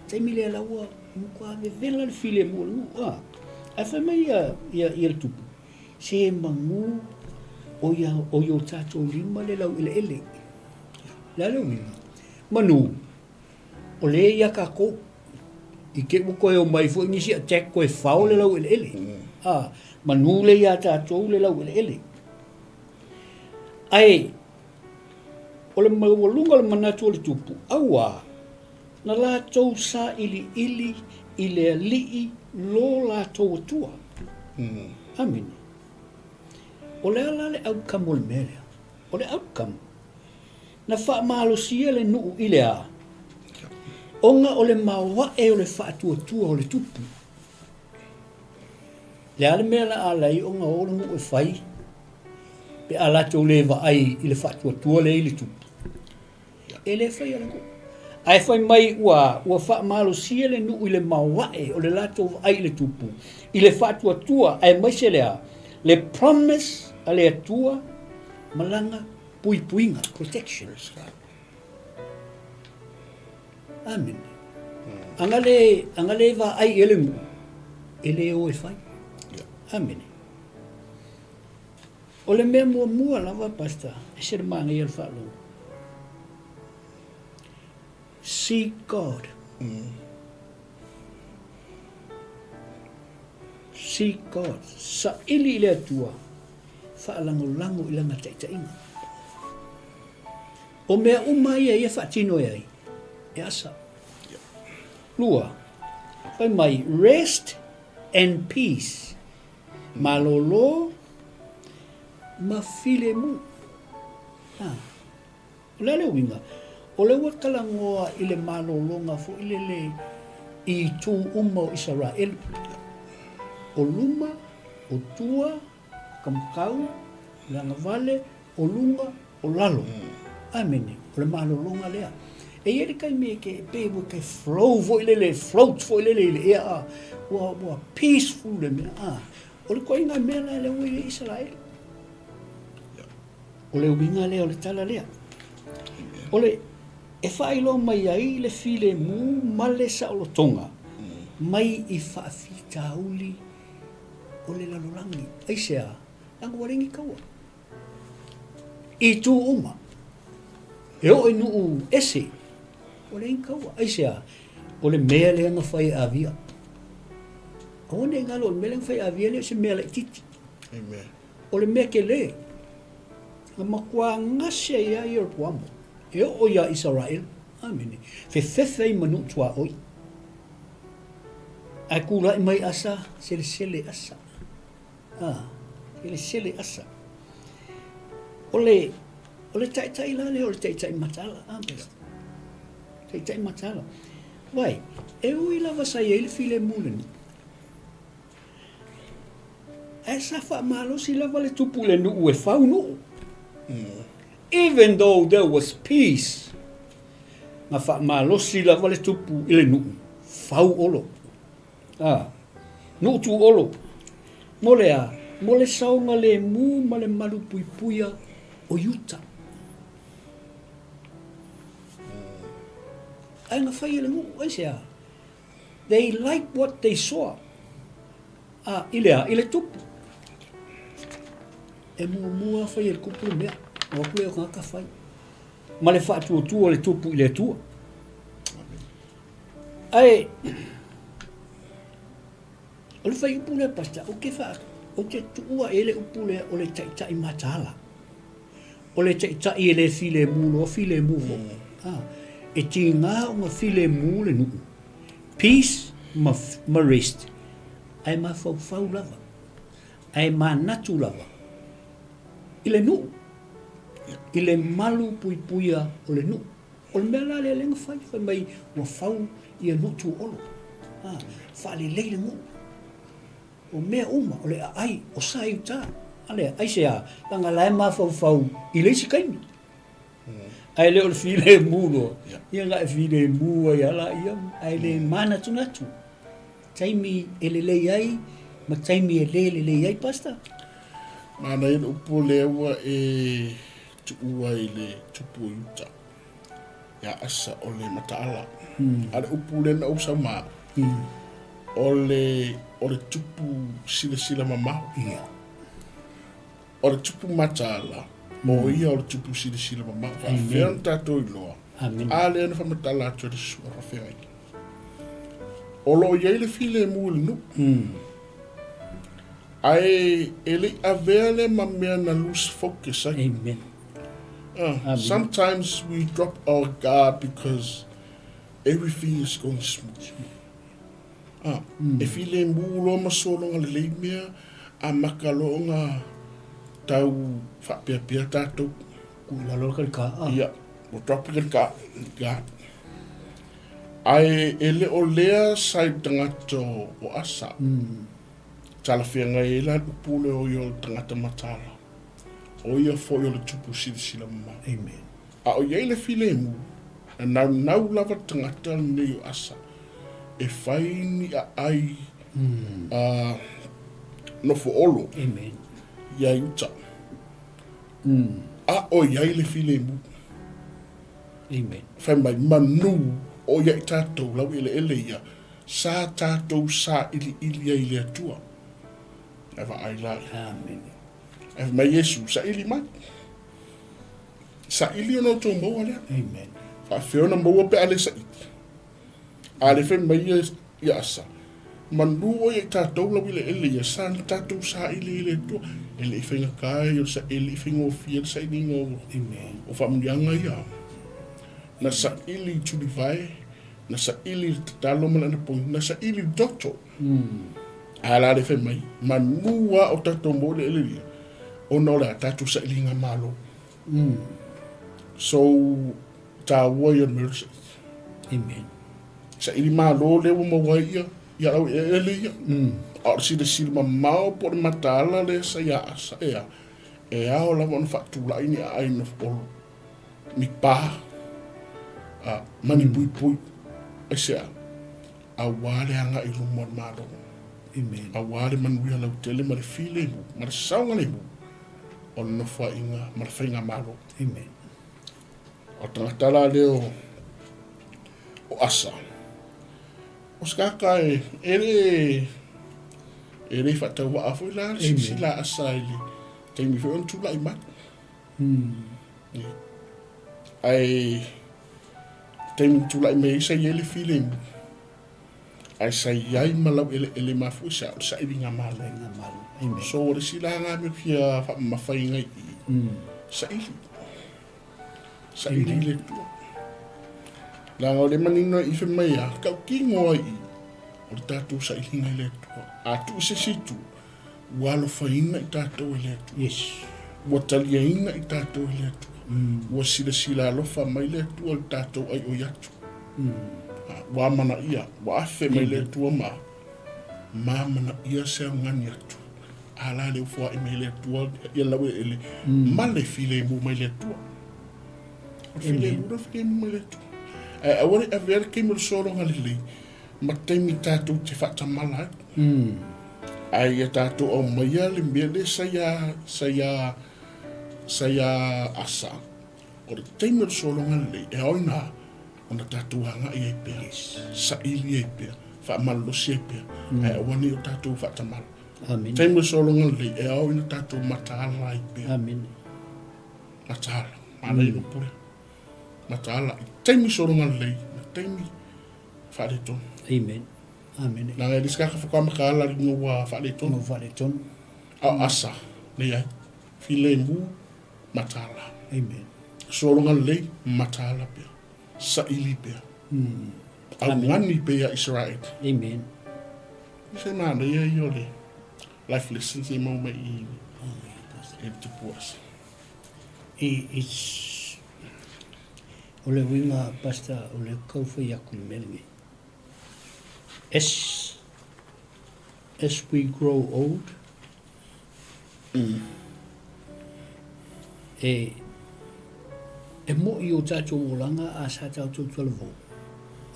Taimi lea la ua matua vevela le filemu o le nuu. A. Ae fai mai ia, ia, ia le tupu, se manu o ia, o i o tatou lima le laueleele. Le a le uiga? Manu, O lea ia tatou, i te i ua toe omai foi nisi attack toe fao le laueleele. A, manu lea ia tatou le laueleele. Ae, o le maualuga o le manatu o le tupu, auā, na latou sailiili i le Alii lo latou Atua. Amene. O le a la le outcome o le mea lea? O le outcome, Na faamalosia le nuu i le a? Ona o le maoae o le faatuatua o le tupu. Le a le mea la ala ai ona o le nuu e fai pe a latou le vaai i le faatuatua lea i le tupu? E le faia le nuu. Ae fai mai ua, ua faamalosia le nuu i le maoae o le latou vaai i le tupu, i le faatuatua aemaise le a? Le promise a le Atua ma lana puipuiga, protection. Amene. Ana le, ana le vaai i ai le nuu, e le o e fai. Amene. O le mea muamua lava, Pastor, e se le manaia le faalogo. Seek God. Seek God. Saili i le Atua. Faalagolago i lana taitaiga. O mea uma ia ia faatino e ai, e asa. Lua, fai mai, rest and peace. Malolo ma filemu. Ha. O le a le uiga? O lea ua talanoa i le malologa foi lele i itu uma o Isaraelu. O luma, o tua, ka makau, le agavale, o luga, o lalo. Amene. O le malologa lea. E i ai le taimi e ke, pei ua ke flow foi lele, float foi lele i le ea, a, ua, ua peaceful le mea. A, o le ituaiga mea la lea ua i ai Isaraelu. O le uiga lea o le tala lea. O le, e faailoa mai ai le filemu ma le saolotoga mai i faafitauli o le lalolagi. Aisea? Leaga ua leai ni taua. I itu uma. E oo i nuu ese, ua leai ni taua. Aisea? O le mea lea na fai e Avia. Aua ne i galo, o le mea lea na fai e Avia e le o se mea laitiiti. Amen. O le mea telē, na matua gase ai lava Ieropoamo e oo iā Isaraelu, amene, fefefe ai ma nuu tuaoi. Ae kulaʻi mai Asa, selesele Asa. Ah, selesele Asa. O le, o le taitai la lea o le taitai mataala, ah, taitai mataala. Vai, e ui lava sa i ai le filemu i le nuu. Ae sa faamalosi lava le tupu i le nuu e fau nuu. Even though there was peace, na faamalosi lava le tupu i le nuu, fau olo. Ah, nuu tu olo. Mo le a? Mo le saogalemu ma le malupuipuia o Iuta. Ae na fai e le nuu, aisea? They like what they saw. A, i le a? I le tupu. E muamua fai e le tupu le mea. O atu lea o tagata fai. Ma le faatuatua o le tupu i le Atua. Ae, o le whaiupu lea, Pastor, ou te, wha, ou te tuua e le upu lea o le taitai mataala. O le taitai e le filemu loa, filemu foi. Ah, e tiga ona filemu le nuu. Peace ma, ma rest. Ae mafaufau lava, ae manatu lava i le nuu, i le malu puipuia o le nuu. O le mea la lea lea na fai, fai mai ua fau ia nuu tuolo, a, faalelei le nuu. O mea uma, o le aai, o sa i uta. A lea, aisea, leaga la e mafaufau i le isi taimi. Ae le o le filemu loa, ia na e filemu ai lava laia, ae le manatunatu. Taimi e lelei ai ma taimi e le lelei ai, Pastor. Manaia le upu lea ua e tuua i le tupu o Iuta ia Asa o le mataala. A le upu lea na ou saumaa, o le, o le tupu silasila mamao. Ia. O le tupu mataala, o ia o le tupu silasila mamao. Faafefea ona tatou iloa? A lea na faamatala atu e le susuga faafeagaiga. O lo o i ai le filemu i le nuu. Ae e le i avea lea ma mea na lose focus ai. Amen. Sometimes we drop our guard because everything is going smooth. A, e filemu loa ma sologa lelei mea, a maka loa ona tau faapeapea tatou. Kuu i lalo le kalika, a. Ia, ua drop le kalika, guard. Ae e le o lea sa i le tagata o Asa. Talafeagai ai la le upu lea o ia o le tagata mataala. O ia foi o le tupu silasila mamao. Amen. A o i ai le filemu, na naunau lava le tagata lenei o Asa e fai ni aai nofo olo iā Iuta. A o i ai le filemu. Fai mai, manu o ia i tatou laueleele ia, sa tatou sailiili ai i le Atua. Ae vaai la ia. Ae fai mai Iesu, saili mai. Saili ona outou maua lea. Amen. Faafefea ona maua pe a le saili? A le fai mai ia, ia Asa, manu o ia i tatou laueleele ia, sa na tatou saili i le Atua. E le i faigata ia o le e le i faigofie le sailiga o, Amen. o faamanuiaga ia. Na saili i tulivae, na saili i le tatalo ma le anapogi, na saili i le toto. A la le fai mai, manu a o tatou maua eleele ia, ona o le a tatou sailiga malo. So, taua ia o le mea o le saili. Amen. Saili malo lea ua maua ai ia, ia lau eleele ia. A o le silasila mamao po o le mataala lea sa ia Asa ea, e ao lava ona faatulai ni aai nofo olo, ni pa, a, ma ni puipui. Aisea? Aua le agai i luma o le Malo. Amen. Aua le manuia lautele ma le filemu ma le saogalemu o le nofoaiga ma le faigamalo. Amen. O tagata la lea o, o Asa, o se kaka e, e le, e le faatauvaa foi la le silasila a Asa i le taimi foi ona tulai mai. Ae taimi na tulai mai ai sa i ai le filemu, ae sa i ai ma laueleele mafua sa o le sailiga malo. Amen. So o le isi la nga mea fia faamamafaina i i, saili. Saili i le Atua. Leaga o le manino i fai mai a, tautino ai i, o le tatou sailiga i le Atua. A tuu i se isi itu, Ua alofaina i tatou e le Atua. Yes. Ua taliaina i tatou e le Atua. Ua silasila alofa mai le Atua i le tatou aioi atu. Ua amanaia, ua afe mai le Atua ma ma amanaia se augani atu. A la le ufoaʻi mai le Atua ia laueleele ma le filemu mai le Atua. O le filemu le filemu mai le Atua. Ae aua ne i avea le taimi o le sologa lelei ma taimi tatou te faatamala ai. Ae ia tatou aumaia le mea lea sa ia, sa ia, sa ia Asa, o le taimi o le sologa lelei, e ao ina ona tatou agai ai pea, Yes. saili ai pea, faamalolosi ai pea, ae aua ne i o tatou faatamala. Amen. Taimi o le sologa lelei, e ao ina tatou mataala ai pea. Amen. Mataala, manaia lou pule. Mataala, i taimi sologa lelei, ma taimi faaletonu. Amen. Amene. Leaga e le isi kaka faatoa mataala ina ua faaletonu. Ua faaletonu. A o Asa, leai. Filemu, mataala. Amen. Sologa lelei, mataala pea. Saili pea. Augani pea ia Isaraeli. Amen. Se manaia ia o le life lessons e maua mai i i le tupu asa. It's o le uiga Pastor o le kau fai aku i le mea lenei. As as we grow old, e e mo'i o tatou olaga a sa tatou talavou.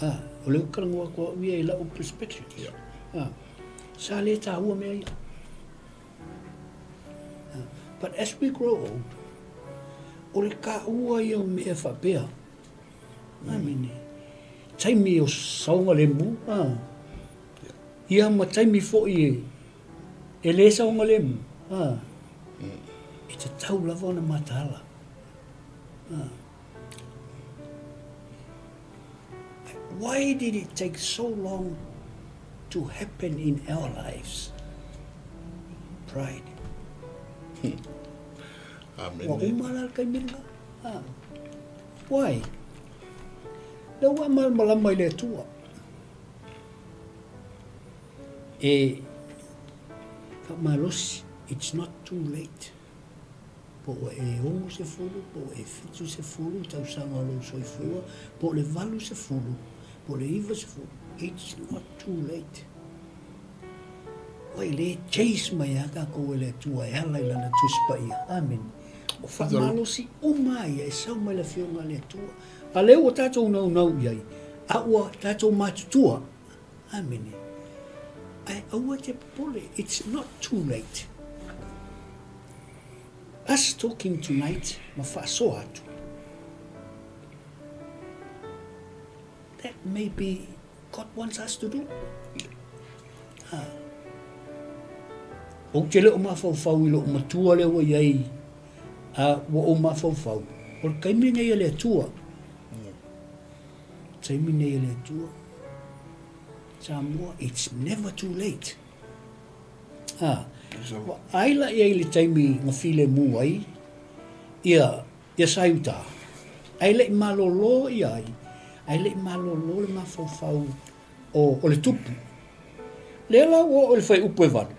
A, o lea ua talanoa atu au ia i la'u perspective. Yeah. A, sa le taua mea ia. A, but as we grow old, o le taua ia o mea faapea. Amene. Taimi o saogalemu, a. Ia ma taimi foi e e le saogalemu, a. E tatau lava ona mataala. A. Why did it take so long to happen in our lives? Pride. Amene. Ua uma la le taimi lena. A. Why? Lea ua e malamalama i le Atua. E faamalosi, it's not too late. Po ua e 60, po ua e 70 tausaga o lou soifua, po o le 80, po o le 90, it's not too late. Ua e le chase mai lava tatou e le Atua e ala i Lana Tusi Paia. Amene. O faamalosi uma ia e sau mai le Afioga a le Atua. A lea ua tatou naunau i ai, a ua tatou matutua. Amene. Ae aua te popole, it's not too late. Us talking tonight ma faasoa atu. That may be God wants us to do. Ha. Ou te le o mafaufau i lou matua lea ua i ai, a ua ou mafaufau, o le taimi nei a le Atua. Taimi nei a le Atua. Samoa, it's never too late. Ha. Ai la i ai le taimi na filemu ai, ia, Ia Saiuta, ae le i malōlō ia ai, ae le i malōlō le mafaufau o, o le tupu. Lea la ua oo i le fuaiupu e valu.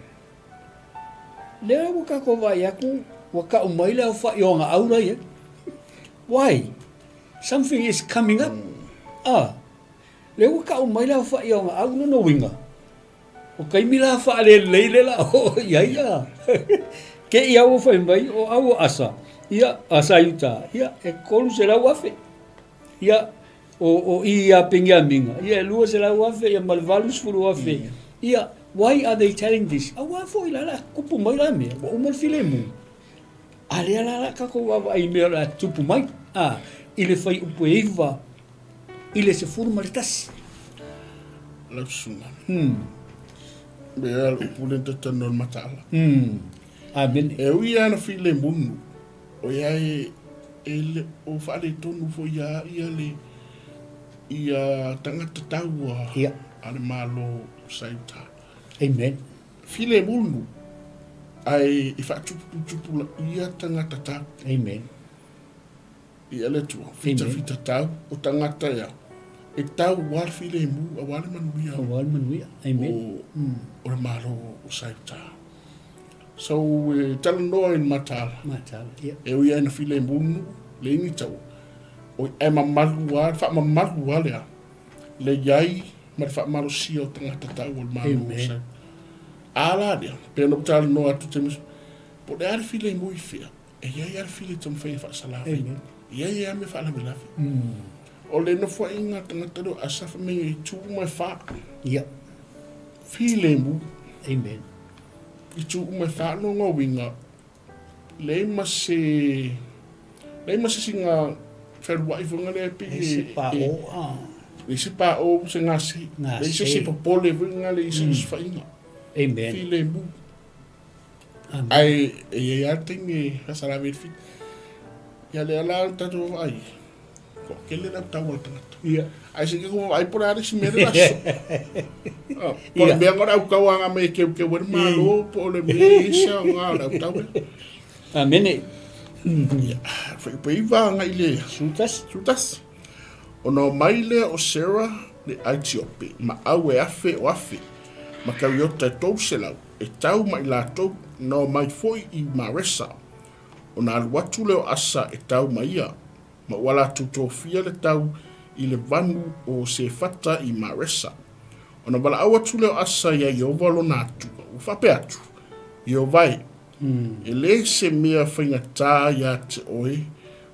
Lea ua tatou vaai atu, ua tau mai le aofa'i o ana au la i ai. Why? Something is coming up. Ah, lea ua tau mai le aofa'i o ana au, lona uiga, O taimi la faalelei le la oo i ai a. Ke i au o fai mai, o au o Asa, ia, Asa i uta, ia, e 300,000. Ia, o, o i ia Peniamina, ia, e 200,000, ia, ma le 80,000. Ia, why are they telling this? Auā foi la la tupu mai la mea, ua uma le filemu. A lea la la tatou vaavaai i mea o le a tupu mai, a, i le fuaiupu e 9 i le 11. Lau susuga. Mea le upu lea ta talanoa i le mataala. Amene. E ui lava ina filemu, ʻoiai e le o faaletonu foi ia ia le ia tagata taua a le Malo o Saiuta. Amen. Filemu, ae e faatuputupulaia tagata tau. Amen. I le Atua, fitafita tau o tagata ia, e tau aua le filemu, aua le manuia. Aua le manuia. Amen. O, o le Malo o Saiuta. So, e talanoa i le mataala. Mataala, ia. E ui ai na filemu nu, le ini taua. O e mamalu a, faamamalu a lea, le iai ma le faamalosia o tagata tau o le Malo o Saiuta. A la lea, pei ona ou talanoa atu taimi, po o le a le filemu i fea, E i ai lava le fili e taumafai e faasalafi. E i ai lava mea faalavelave. O le nofoaiga a tagata lea o Asafa me i itu uma e fa. Ia. Filemu. Amen. Itu uma e fa lona uiga, leai ma se, leai ma se sina fealuai foi lea e pei e... Leai se pa-o. Leai se pa-o, se gase. Leai se se popole foi lea i se osofaiga. Amen. Filemu. Ae e i ai lava le taimi e faasalawe ai le fili. Ia lea la le tatou vaavaai, toatele le autau a le tagata. Ia. Ae se i tatou vaavaai po o le a le isi mea lea o le a sosoo. Po o le mea o le autau a mai e keukeu ai le Malo po o le mea e i ai se aoga o le autau lea. Amene. Ia, fuaiupu e 9 agai i le 11. 11. Ona omai lea o Sera le Aitiopi ma au e afe o afe. ma kariota e 300, e tau ma i latou, na omai foi i Maresa. Ona alu atu lea o Asa e tau ma ia, ma ua latou tofia le tau i le vanu o Sefata i Maresa. Ona valaau atu lea o Asa iā Ieova lona Atua, ua faapea atu, Ieova e, e le se mea faigata iā te oe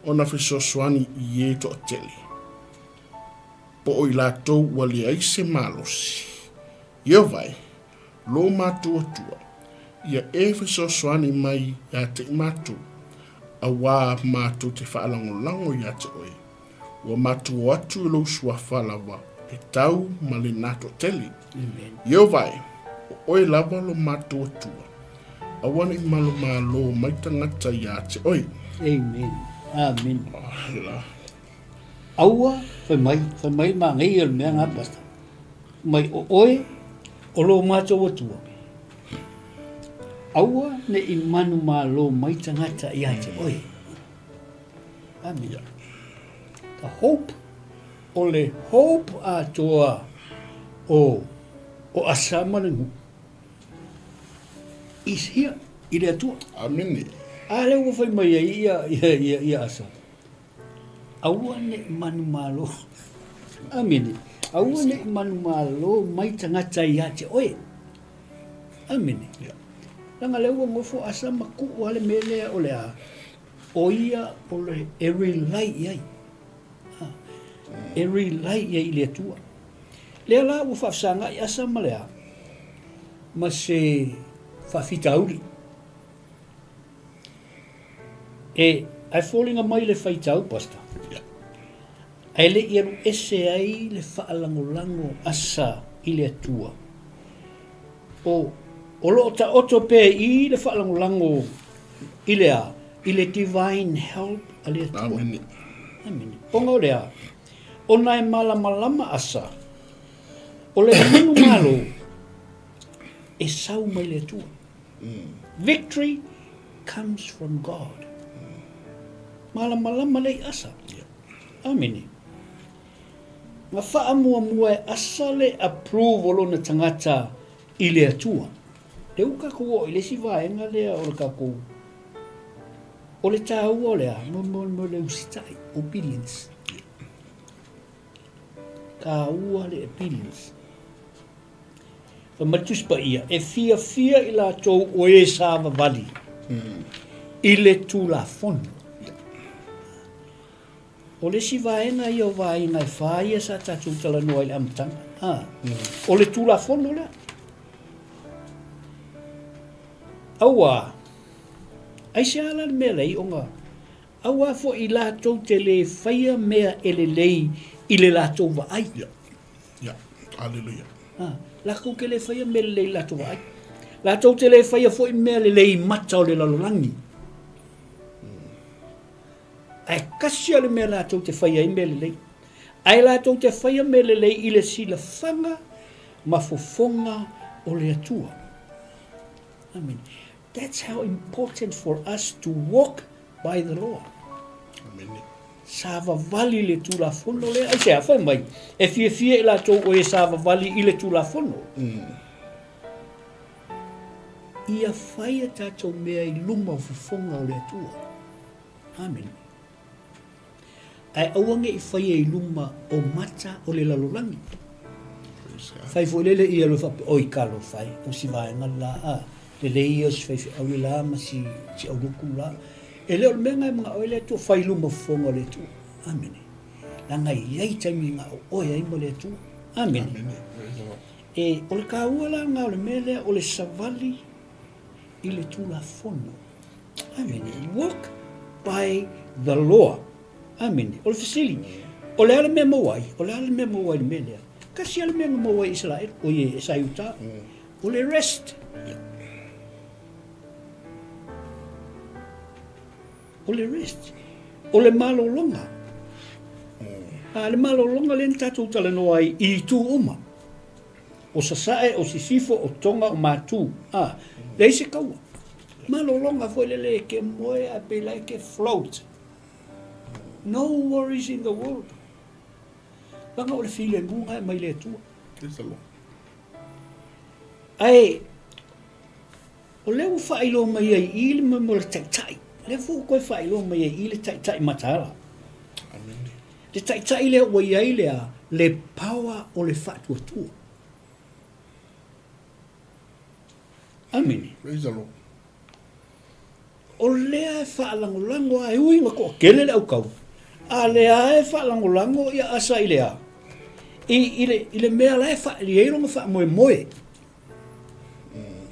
ona fesoasoani i e toatele, po o i latou ua leai se malosi. Ieova e, lo matou Atua, ia e fesoasoani mai iā te i matou, auā matou te faalagolago iā te oe. Ua matou o atu i lou suafa lava e tau ma lenā toatele. Ieova e, o oe lava lo matou Atua, aua ne i malomalo mai tagata iā te oe. Amen. Amen. Ah, Aua, fai mai, fai mai manaia le mea nga pastor. Mai o oe, o lo matou Atua. Aua ne i manumalo mai tagata ia te oe. Amen. The hope, o le hope atoa o, o Asa ma le nuu is here i le Atua. Amene. A lea ua fai mai ai ia, ia, ia, ia Asa. Aua ne i manumalo. Amene. Aua ne i manumalo mai tagata ia te oe. Amene. Yeah. Leaga lea ua nofo Asa ma tuu lava le mea lea o le a, o ia o le e rely i ai. E rely i ai i le Atua. Lea la ua faafesagai Asa ma le a, ma se faafitauli. E, ae foliga mai le faitau, Pastor. Yeah. Ae le i alu ese ai le faalagolago Asa i le Atua. O, o lo o taoto pea i le faalagolago i le a? I le divine help a le Atua. Amene. Amene. Ona o le a? Ona e malamalama Asa, o le manumalo e sau mai le Atua. Victory comes from God. Malamalama lea i Asa. Amene. Na faamuamua e Asa le approve o lona tagata i le Atua. Lea ua tatou oo i le isi vaega lea o le tatou o le taua o le a? Mo, mo, mo le usitai, obedience. Taua le obedience. Fai mai le Tusi Paia, e fiafia i latou o e savavali i le Tulafono. O le isi vaega ia o vaega e fa ia sa tatou talanoa ai i le amataga. Ha. O le Tulafono lea. Auā, aisea la le mea lea i ona auā foi i latou te le faia mea e lelei i le latou vaai. Yeah. Yeah. Hallelujah. Ha, latou te le faia mea lelei i latou vaai. Latou te le faia foi mea lelei i mata o le lalolagi. Ae kasi a le mea latou te faia ai mea lelei. Ae latou te faia mea lelei i le silafaga ma fofoga o le Atua. Amen. That's how important for us to walk by the law. Amen. Savavali le Tulafono lea. Aisea? Fai mai, e fiafia i latou o e savavali i le Tulafono. Ia fai a tatou mea i luma o fofoga o le Atua. Amene. Ae aua ne i faia i luma o mata o le lalolagi. Fai foi lele ia loa faapea, oi talofa e, o si vaega le la, a, lelei ia o si faifeau le la ma si, si auluku la. E le o le mea lena e manao ai le Atua, fai i luma o fofoga o le Atua. Amene. Leaga e i ai taimi e gao oe ai ma le Atua. Amene. E, o le taua la lena o le mea lea, o le savali i le Tulafono. Amene. Walk by the law. Amene. O le fesili, o le a le mea maua ai? O le a le mea maua ai i le mea lea? Tasi lava le mea na maua ai Isaraelu, o ia e sa i uta. O le rest. O le rest. O le malologa. A le malologa lea na tatou talanoa ai i itu uma. O Sasae, o Sisifo, o Tonga, o Matu. A, leai se kaua. Malologa foi lele e ke moe ae pei la e ke float. No worries in the world. Leaga o le filemu na e mai le Atua. Praise the Lord. Ae o lea ua faailoa mai ai i i le mea o le taitai. O lea foi ua toe faailoa mai ai i i le taitai mataala. Amene. Le taitai lea ua i ai le a? Le power o le faatuatua. Amene. Praise the Lord. O lea e faalagolago lava, e ui ina toatele le autau, a o lea lava e faalagolago ia Asa i le a? I, i, le, i le mea la e faaali ai lona faamoemoe.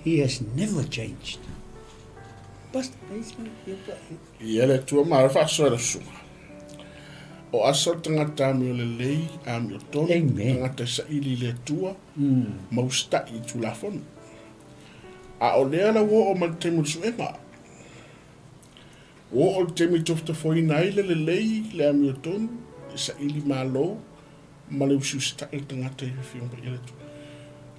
He has never changed. Pastor, Ia le Atua malo faasoa i le susuga. O Asa o le tagata amio lelei, amio tonu, tagata e saili i le Atua, ma usitai i Tulafono. A o lea la ua oo mai le taimi o le suega. Ua oo le taimi e tofotofoina ai le lelei, le amiotonu, le saili malo ma le usiusitai o le tagata i le Afioga Paia a le Atua.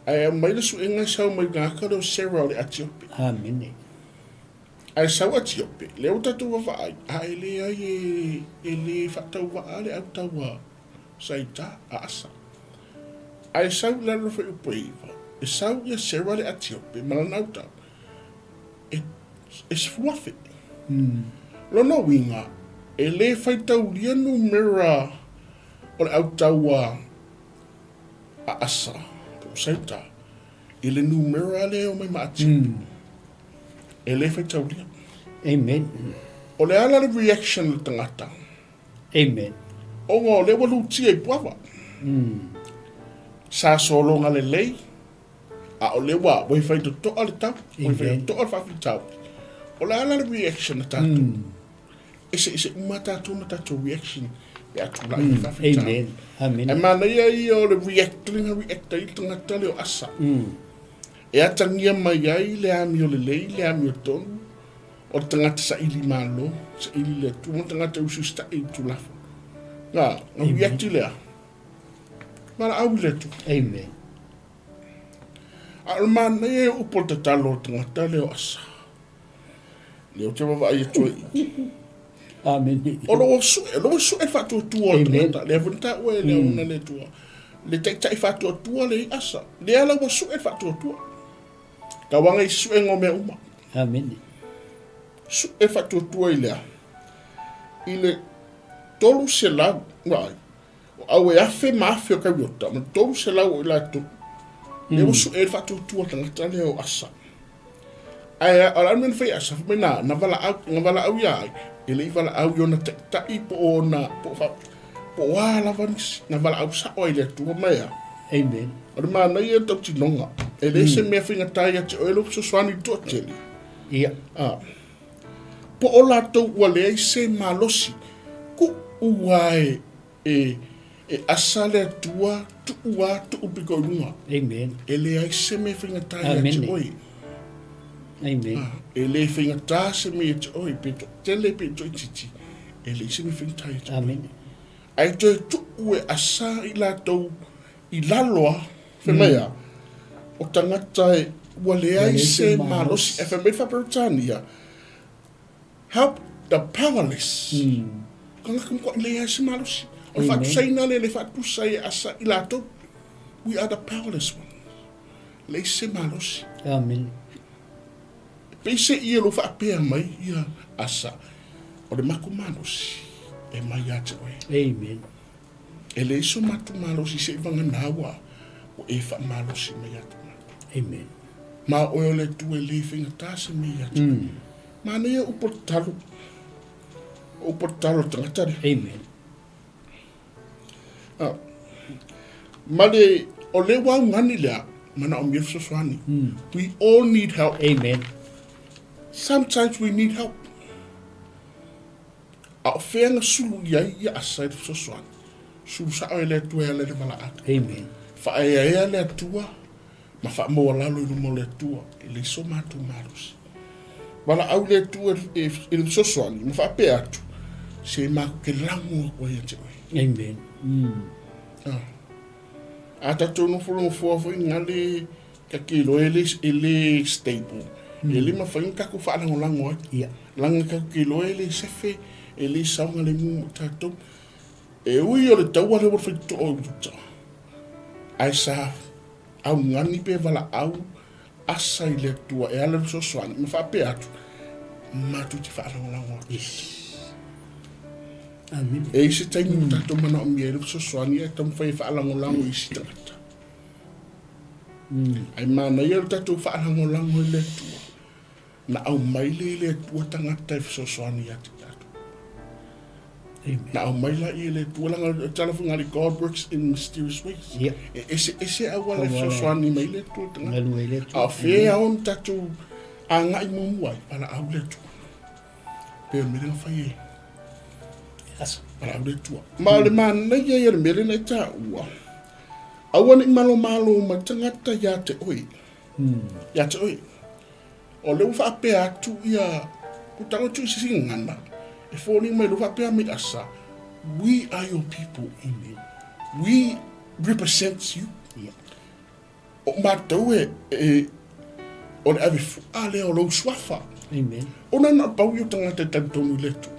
Ae aumai le suega e sau mai gata lea o Sarah o le Atiope. Amene. Ae sau Atiope, lea ua tatou vaavaai, a e leai e, e le faatauvaa le autaua sa i uta, a Asa. Ae sau i lalo o le fuaiupu e 9, e sau ia Sera le Atiope ma lana autau, e, e 10,000. Lona uiga, e le faitaulia numera o le autau a, a Asa, po o sa i uta, i le numera lea e omai ma Atiope. E le faitaulia. Amen. O le a la le reaction a le tagata? Amen. Ona o lea ua lutia i Puava. Sa sologa lelei, a o lea ua ua fai totoa le tau, ua fai totoa le faafitauli. O le a la le reaction a tatou? Eseese uma tatou ma tatou reaction pe a tulai mai faafitauli. Amen. Amen. Ae manaia ia o le react lea na react ai le tagata lea o Asa. E atagia mai ai le amio lelei, le amio tonu, O le tagata saili malo, saili le Atua, ma tagata usiusitai i le Tulafono. Na, na ui atu lea. Valaau i le Atua. Amen. A o le manaia e upu o le tatalo o le tagata lea o Asa. Lea ou te vaavaai atu ai i. Amen. O lo o sue, o lo o sue le faatuatua o le tagata. Lea foi na taua e le auauna le Atua. Le taitai faatuatua lea i Asa. Lea la ua sue le faatuatua. Tauaga i suega o mea uma. Amene. Sue faatuatua i lea. I le 300, vaai, o au e afe ma afe o Kariota, ma 300 o i latou. Lea ua sue le faatuatua tagata lea o Asa. Ae o le a le mea na fai e Asa, fai mai na, na valaau, na valaau ia ai, e le i valaau i ona taitai po o ona, po o fa, po o a lava nisi, na valaau sao ai i le Atua mai a. Amen. O le manaia o le tautinoga, e leai se mea faigata ia te oe lou fesoasoani i le toatele. Ia. A. Po o latou ua leai se malosi, kuʻu a e, e, e asa le Atua, tuu a, tuu piko i luga. Amen. E leai se mea faigata ia te oe. Amen. A, e le faigata se mea ia te oe, pe toatele pe toaitiiti, e leai se mea faigata ia te oe. Amen. Ae toe tuu e asa i latou i lalo a, fai mai a, o tagata e ua leai se malosi. Ae fai mai le Faa-Peretania, help the powerless. Tagata matuai leai se malosi. O le faatusaina lea, le faatusa e asa i latou. We are the powerless ones. Leai se malosi. Amen. Pei se ia lou faapea mai ia Asa, o le matou malosi e mai ia te oe. Amen. E leai so matou malosi se i vagana ua ua e faamalosi mai ia te matou. Amen. Ma o oe o le Atua e le faigata se mea ia te oe. Manaia upu o le tatalo, o upu o le tatalo a le tagata lea. Amen. Ah, ma le, o le ua augani lea, manaomia fesoasoani. We all need help. Amen. Sometimes we need help. A o fea na sulu i ai ia Asa i le fesoasoani? Sulu sao e le Atua e ala i le valaau. Amen. Faaeaea le Atua ma faamaualalo i luma o le Atua, e leai so matou malosi. Valaau le Atua i le fesoasoani ma faapea atu, se matou te lago atu ai ia te oe. Amen. Ah. A tatou nofo i le nofoa foi gale ta te iloa e le, e le stable. E le mafai ona tatou faalagolago ai. Ia. Leaga tatou te iloa e le sefe, e le saogalemu mo tatou. E ui o le taua lea ua faitotoa i uta, ae sa augani pe valaau. Asa i le Atua e ala i le fesoasoani ma faapea atu, matou te faalagolago atu. Yes. Amene. E i se taimi ua tatou manaomia ai le fesoasoani ae taumafai e faalagolago i isi tagata. Ae manaia lo tatou faalagolago i le Atua. Na aumai lea i le Atua tagata e fesoasoani ia te tatou. Amen. Na aumai la ia le Atua, leaga o tala foi ngari, God works in mysterious ways. Yeah. E ese ese auala e Auala. fesoasoani mai le Atua i tagata. Galu ai le Atua. A o fea ao ona tatou agai muamua ai, valaau le Atua. Pe o le mea lea na fai e Asa. valaau le Atua. Ma o le manaia ia o le mea lea na e taua, aua ne i malomalo mai tagata ia te oe. Ia te oe. O lea ua faapea atu ia ua tago atu i se isi gagana e foliga mai lea ua faapea mai Asa, we are your people. Amen. We represent you. Yeah. O matou e, e o le ave fu'a lea o lou suafa. Amen. Ona na pau ia o tagata e talitonu i le Atua.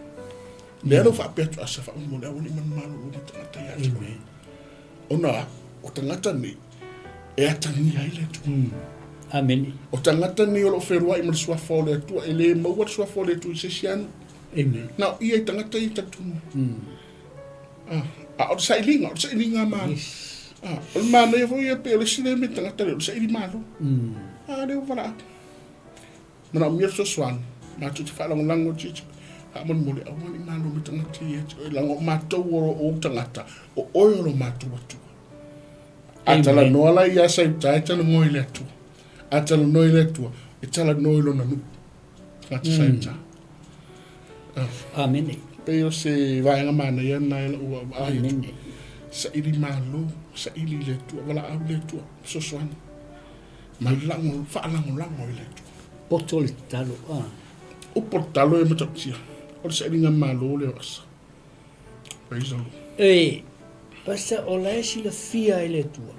Lea la ua faapea atu Asa faamolemole aua ne i manumalo ma tagata ia te oe. Amen. Ona o tagata nei e atagia ai le Atua. Amene. O tagata nei o lo o feloai ma le suafa o le Atua, e le maua le suafa o le Atua i se isi anu. Amen. Na o ia i tagata ia i talitonu ai. Ah, a o le sailiga, o le sailiga malo. Yes. Ah, o le manaia foi ia pei o le isi lea mea tagata lea, o le saili malo. Ah, lea ua valaau. Manaomia le fesoasoani, matou te faalagolago atu ia te oe. Faamolemole, aua ne i malo mai tagata ia te oe, leaga o matou o ou tagata, o oe o lo matou Atua. A talanoa la ia Saiuta e talanoa i le Atua. A talanoa i le Atua, e talanoa i lona nuu. Tagata Saiuta. Amene. Pei o se vaega manaia lena e lau vaai atu. Amene. Saili malo, saili i le Atua, valaau i le Atua, fesoasoani. Ma lago, faalagolago i le Atua. Poto le tatalo. Ah. Upu o le tatalo e matautia. O le sailiga malo lea o Asa. Praise the Lord. E, Pastor, o la e silafia e le Atua.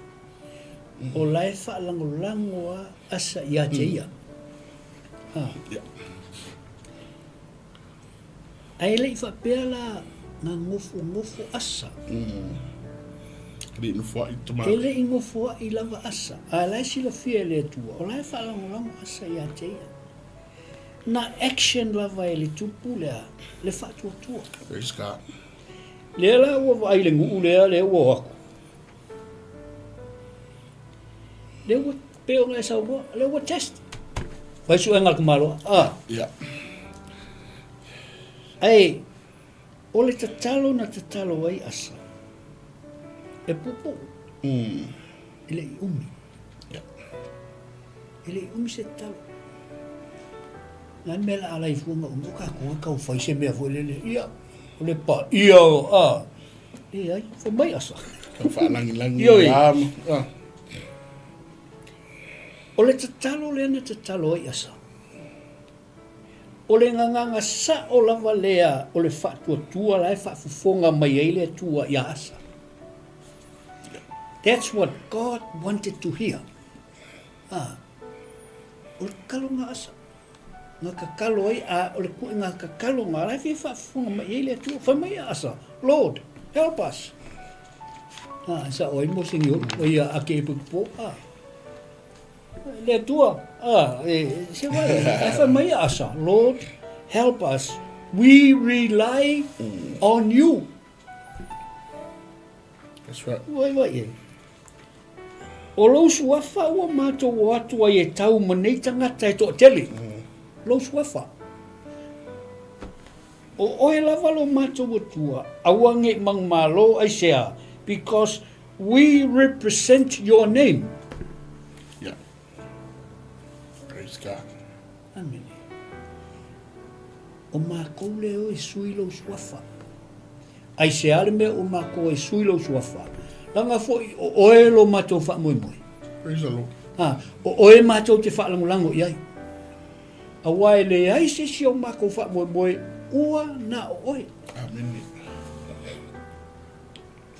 O la e faalagolago a Asa ia te ia. Ah. Yeah. Ae le i faapea la na gofogofo Asa. E le i nofoaʻi tama. E le i nofoaʻi lava Asa, a la e silafia e le Atua, o la e faalagolago Asa ia te ia. Na action lava e le tupu lea, le faatuatua. Praise God. Lea la ua vaai i le nuu lea, lea ua o atu. Lea ua pei ona e saunoa, lea ua test. Fai suega a le tamaloa. Ah. Yeah. Ae, o le tatalo na tatalo ai Asa, e puupuu, e le i umi. Yeah. E le i umi se tatalo. Na le mea la ala i fuaga umi, o kākou e tau fai se mea foi lele. Ia, o le paia o, a, leai, fai mai Asa. Tau faalagilagi Ioe. ia ma, ah. O le tatalo lea na tatalo ai Asa, o le gagaga sao lava lea o le faatuatua la e faafofoga mai ai le Atua iā Asa. That's what God wanted to hear. Ah, o le tatalo na Asa, na tatalo ai, a o le kuʻiga tatalo na la e fia faafofoga mai ai le Atua. Fai mai ia Asa, Lord, help us. Ah, sao ai mo se niolo, o ia ake e pupu, ah. Le Atua, ah, e, se vai, e fai mai ia Asa, Lord, help us. We rely on you. That's right. Vai vai e. O lou suafa ua matou o atu ai e tau ma nei tagata e toatele. Lou suafa. O oe lava lo matou Atua, aua ne i manumalo aisea, because we represent your name. Yeah. Praise God. Amene. O makou lea e o e sui lou suafa. Aisea le mea ua makou e sui lou suafa? Leaga foi o oe lo matou faamoemoe. Praise the Lord. Ha, o oe matou te faalagolago i ai. Aua e leai se isi o makou faamoemoe ua na o oe. Amene.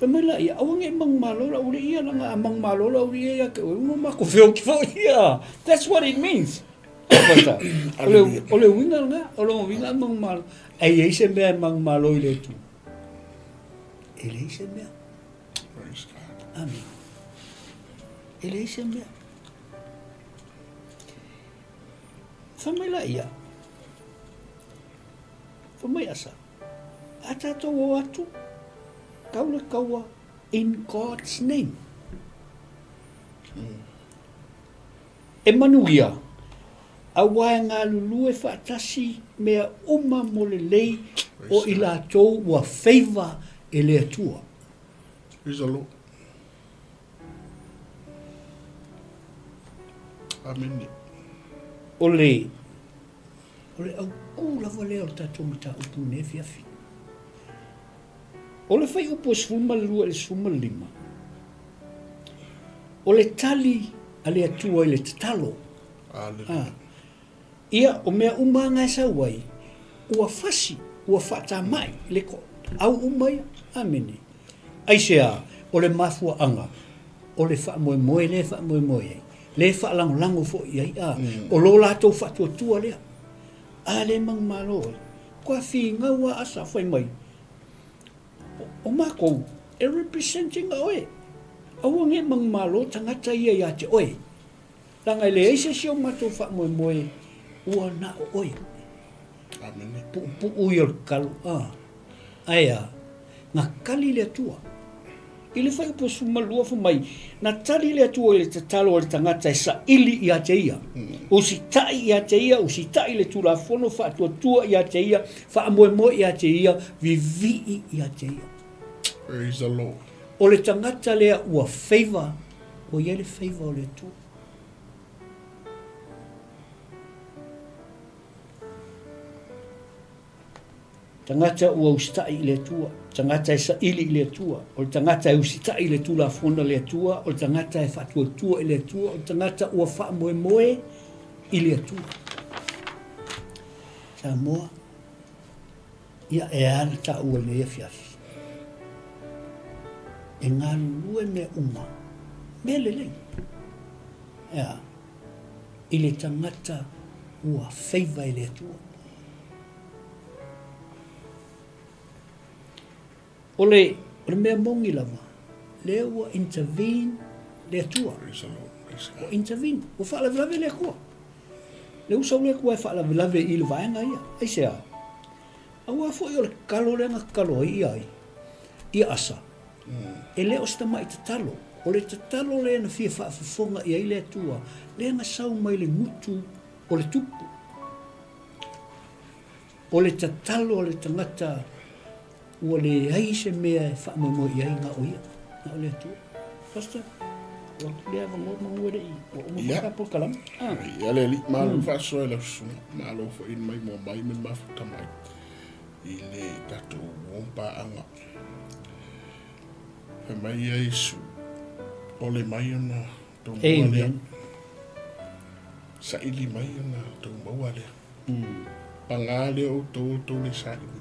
Fai mai la ia, aua ne i manumalo la ule ia, leaga a manumalo la ule ia ia te oe, ua makou feoti foi ia. That's what it means. O le, o le uiga lena, o lona uiga a manumalo. Ae i ai se mea e manumalo i le Atua? E leai se mea. Praise God. Amene. E leai se mea. Fai mai laia, fai mai Asa, a tatou o atu, kau le kaua in God's name. E manuia, auā e galulue faatasi mea uma mo lelei o i latou ua feiva e le Atua. Praise the Lord. Amene. O le, o le aukū lava lea o le tatou mataupu i lenei afiafi. O le fuaiupu e 12 i le 15, o le tali a le Atua i le tatalo. Aleluia. Ia, o mea uma lava na e sau ai, ua fasi, ua faatamai le au uma ia. Amene. Aisea? O le mafuaaga, o le faamoemoe lea e faamoemoe ai, lea e faalagolago foi i ai, a, o lo latou faatuatua lea. A le manumalo ai, kua finau a Asa fai mai, o makou e represent ina oe, aua ne i manumalo tagata ia ia te oe. Leaga e leai se isi o matou faamoemoe ua na o oe. Amene. Puupuu ia o le kalo, a. Ae a? Na tali le Atua. I le fuaiupu 12 fai mai, na tali le Atua i le tatalo a le tagata e saili ia te ia, usitai ia te ia, usitai le Tulafono, faatuatua ia te ia, faamoemoe ia te ia, vivii ia te ia. Praise the Lord. O le tagata lea ua favour, ua i ai le favour o le Atua. Tagata ua usitai i le Atua, tagata e saili i le Atua, o le tagata e usitai i le Tulafono a le Atua, o le tagata e faatuatua i le Atua, o le tagata ua faamoemoe i le Atua. Samoa, ia e a na taua i lenei afiafi? E galulue mea uma, mea lelei. E a? I le tagata ua feiva e le Atua. O le, o le mea moni lava, lea ua intervene le Atua. Ua intervene, ua faalavelave le Atua. Le usa o le Atua e faalavelave i le vaega ia. Aisea? Aua foi o le tatalo lea na tatalo ai ia ai, ia Asa. E le o se tamai tatalo. O le tatalo lea na fia faafofoga i ai le Atua, lea na sau mai le gutu o le tupu. O le tatalo a le tagata ua leai se mea e faamoemoe i ai na o ia, na o le Atua. Pastor, ua atu lea avanoa manu e le i, ua uma foi ka polokalame. Ah. Ia le alii, malo mm. faasoa i lau susuga, malo foi mai mua mai me mafuta mai i le tatou uompaaga. Fai mai ia Iesu, ole mai ona tou maua lea. Saili mai ona tou maua lea. Paga lea outou outou le saili mai.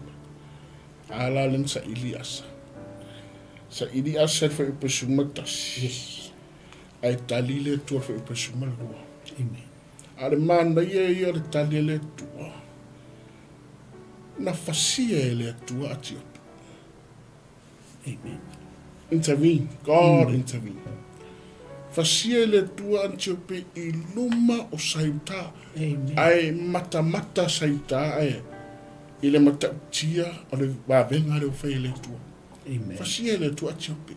A la le na saili asa. Saili asa le fuaiupu 11. Yes. Ae tali le Atua le fuaiupu 12. Amen. A o le manaia ia o le tali a le Atua, na fasia e le Atua Atiopa. Amen. Intervene. God intervene. Fasia e le Atua Antiope i luma o Saiuta. Amen. Ae matamata Saiuta ae i le matautia o le vavega lea ua fai e le Atua. Amen. Fasia e le Atua Antiope.